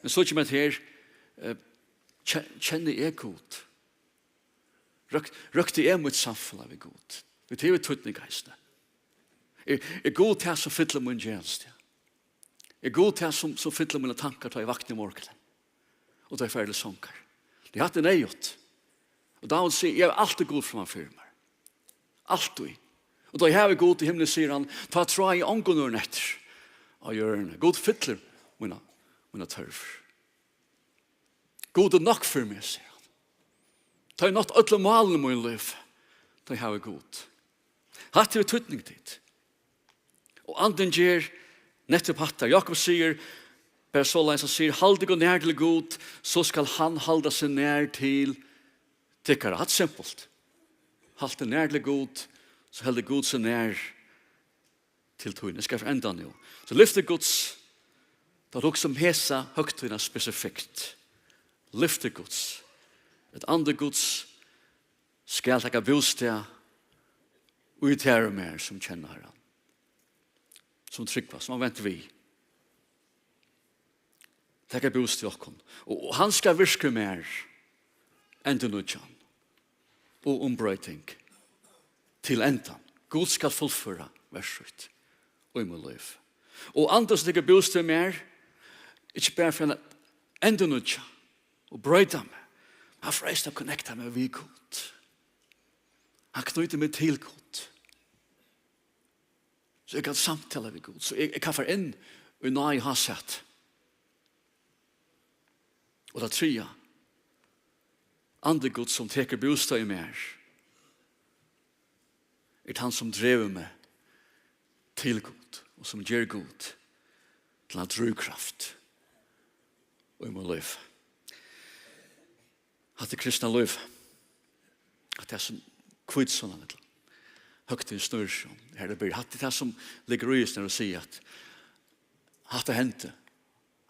Men so kemur hetta her, eh, Ke-, kenni eg Gud? Røk-, røkti eg mítt samfelag við Gud? Tí tað hevur týdning eisini. Er, er Gud tað, sum fyllir mín gerandisdag? Er Gud tað, sum, sum fyllir mínar tankar, tá eg vakni um morgunin? Og tá eg fari til songar? Tí hatta er neyðugt. Og Dávid sigur, eg havi altíð Gud framman fyri mær. Altíð. Og tá eg havi Gud í himli, sigur hann, tá trái eg ongum øðrum eftir á jørðini. Gud fyllir mína, mína tørv. Gud er nokk fyri meg, sigur hann. Tá eg nátt øllum málum í mínum lívi, tá eg havi Gud. Hatta hevur týdning, tit. Og andin ger nettupp hatta. Jákup sigur, bara soleiðis, hann sigur, haldið tykkum nær til Gud, so skal hann halda seg nær til tykkara. Hatta er simpult. Halt teg nær til Gud, so heldur Gud seg nær til tín. Eg skal enda nú. So lyfti Guds, tá hugsa um hesa høgtíðina spesifikt. Lyfti Guds. At andi Guds skal taka bústað í tær og mær, sum kenna Harran, sum trúgva, sum hava vent við. Taka bústað í okkum. Og, og hann skal virka í mær endurnýggjan og umbroyting til endan. Gud skal fullføra verk sítt í mítt lív. Og andin, sum tekur bústað í mær, ikki bara fyri at endurnýggja og broyta meg, hann fer eisini at connecta meg við Gud. Hann knýtir meg til Gud. So eg kann samtala við Gud. So eg, eg kann fara inn í náði hans. Og tað triðja, andi Guds, sum tekur bústað í mær, er tann, sum dregur meg til Gud, og sum ger Gud til eina drívkraft í mítt lív. Hatta er kristna lív. Hatta er, sum hvítusunnan ella høgtíðin snýr seg um. Her er byrjað. Hatta er tað, sum liggur í, sum at siga, at hatta hendi.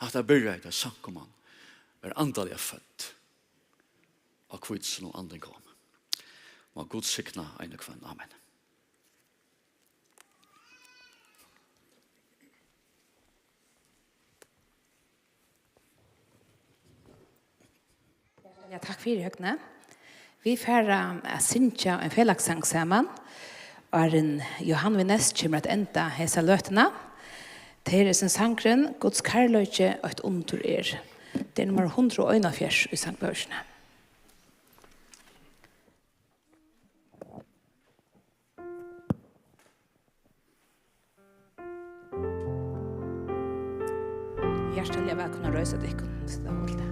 Hatta byrjaði, tá samkoman var andaliga fødd á hvítusunnu, og andin kom. Má Gud signa ein og hvønn. Amen. Ja, takk fyri, Høgni. Vit fara at syngja ein felagssang saman, áðrenn Jóhan við Ness kemur at enda hesa løtuna. Tað er hesin sangurin, Guds kærleiki eitt undur er. Tað er nummar hundrað og einoghálvfjerðs í sangbókini. Hjartaliga vælkomin at reisa tykkum, um tit hava hug til tað.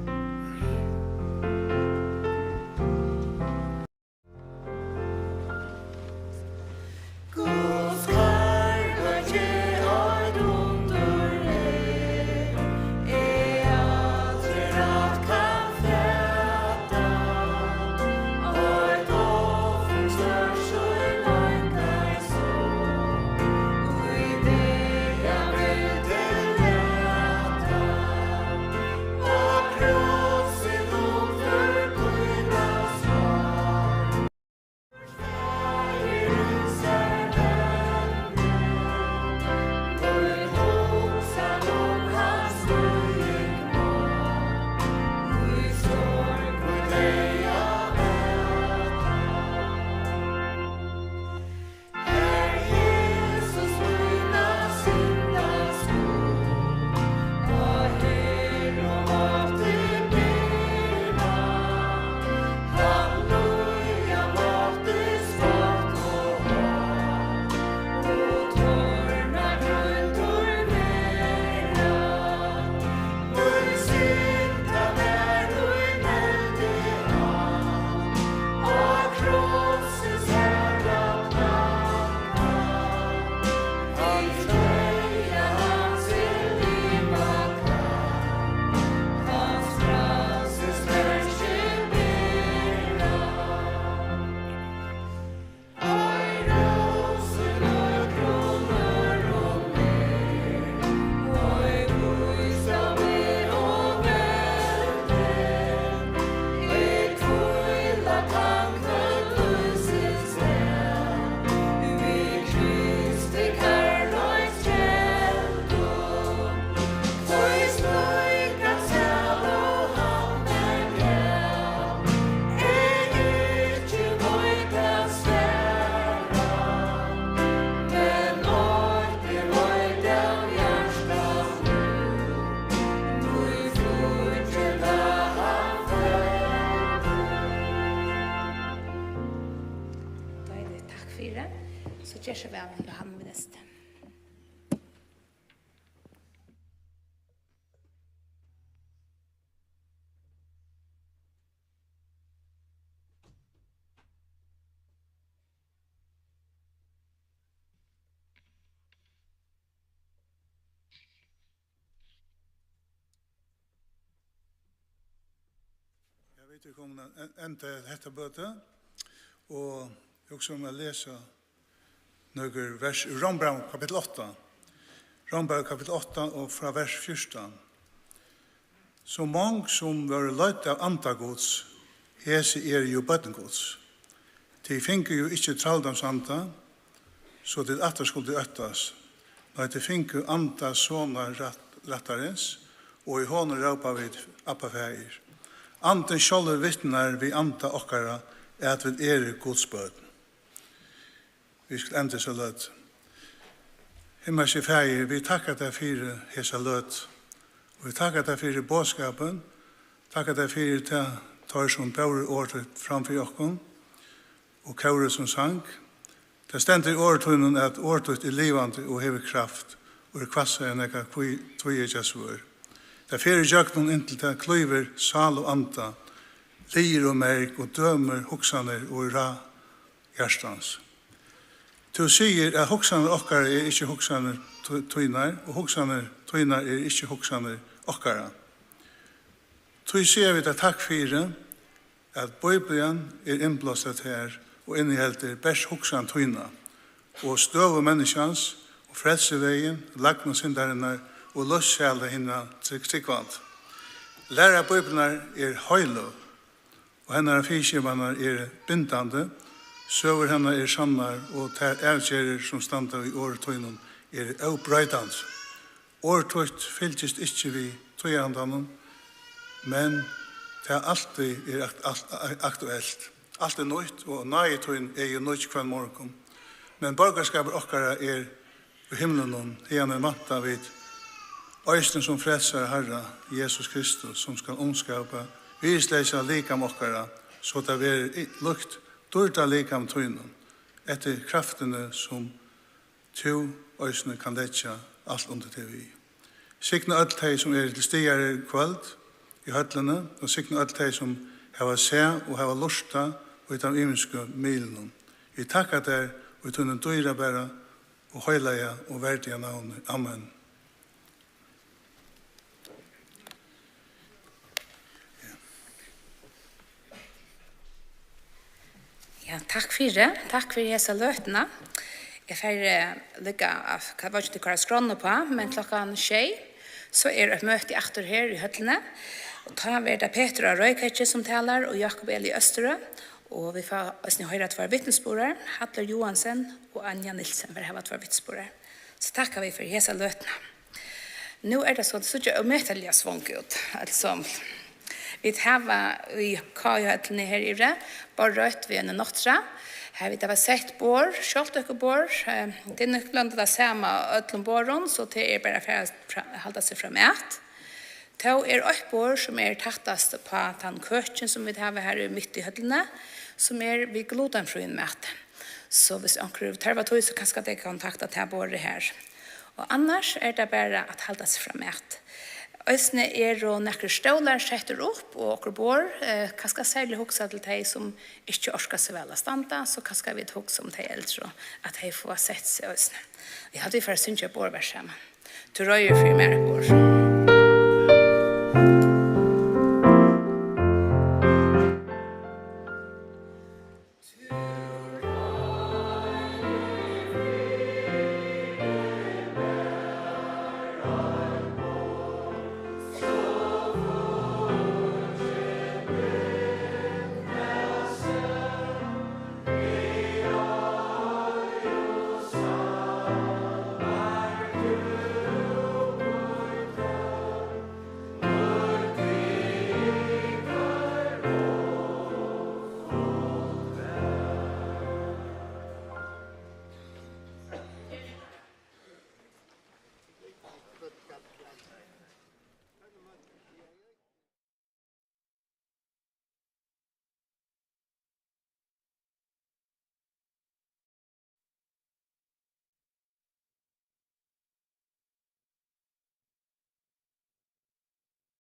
Best. Ja, vit eru komin at en-, enda hetta møtið, og eg hugsi um at lesa nøkur vers úr Rómbrævinum kapittul átta. Rómbrævinum kapittul átta og frá vers fjúrtan. So mong sum vóru leidd av anda Guds, hesi eru jú børn Guds. Tit fingu jú ikki trældómsanda, so tit aftur skuldu óttast. Nei, tit fingu anda sonar rætt-, rættarins, og í honum rópa vit: Abba, Faðir. Andin sjálvur vitnar við anda okkara, at vit eru Guds børn. Vit skulu enda hesa løtu. Himmalski Faðir, vit takka tær fyri hesa løtu. Og vit takka tær fyri boðskapin. Takka tær fyri tað, teir sum bóru orð títt fram fyri okkum, og kórið sum sang. Tað stendur í orð tínum, at orð títt er livandi og hevur kraft, og er hvassari enn nakað tví-, tvíeggjað svørð. Tað fer ígjøgnum, inntil tað klývur sál og anda, liðir og merg, og dømir hugsanir og ráð hjartans. Tú sigur, at hugsanir okkara eru ikki hugsanir tí-, tínar, og hugsanir tínar eru ikki hugsanir okkara. Tí siga vit tær takk fyri, at Bíblian er innblást av tær og inniheldur bert hugsan tína, og støðu menniskjans, og frelsivegin, lagnu syndarinnar og lívssæla hinna trúgvandi. Læra Bíbliunnar er heiløg, og hennara fyriskipanir eru bindandi, søgur hennar eru sannar, og tær avgerðir, sum standa í orði tínum, eru óbroytandi. Orð títt fylgist ikki við tíðarandanum, men tað altíð er akt-, alt, aktuelt. Alt er nýtt, og náði tín er jú nýggj hvønn morgun. Men borgarskapur okkara er í himlunum, hiðani vænta vit eisini sum frelsara Harra Jesus Kristus, sum skal umskapa virðisleysa likam okkara, so tað verður í-, líkt dýrdarlikam tínum, eftir kraftini, sum tú eisini kann leggja alt undir teg við. Signa øll tey, sum eru til staðar í kvøld í høllini, og signa øll tey, sum hava sæð og hava lurtað í teimum ymisku miðlunum. Vit takka tær í tínum dýrabara og heilaga og verdiga navni. Amen. Ja, takk fyri. Takk fyri hesa løtuna. Eg fari, eh, líka at, hvat var ikki, tað koyra skránna uppá, men klokkan sjey, so er eitt møti aftur her í høllini. Og tá verður tað Petur á Roykjavík, sum talar, og Jakob Eli Østerø. Og vit fáa eisini hoyra tveir vitnisburðar, Hallur Johansen og Anja Nielsen, fara hava tveir vitnisburðar. So takka vit fyri hesa løtuna. Nú er tað so, tað síggja ómetaliga svong út. Altso, vit hava í K J-høllini her yviri, borðreitt við eini nátturða. Har vit hava sett borð, sjálvtøkuborð, eh, tað er nøkulunda tað sama á øllum borðum, so tað er bara at fara fra-, halda seg framat. Tó er eitt borð, sum er tættast uppá tann køkin, sum vit hava her í mitt í høllini, sum er við glutenfríum mati. So hvis onkur tørvar tí, so kanska tey kontakta tað borðið her. Og annars er tað bara at halda seg framat. Eisini eru nakrir stólar settir upp og okur borð, eh, kanska serliga hugsað til tey, sum ikki orka so væl at standa, so kanska vit hugsa um tey eldru, at tey fáa sett seg eisini. Eg haldi, vit fara at syngja eitt borðvers saman. Tú reiðir fyri mær eitt borð.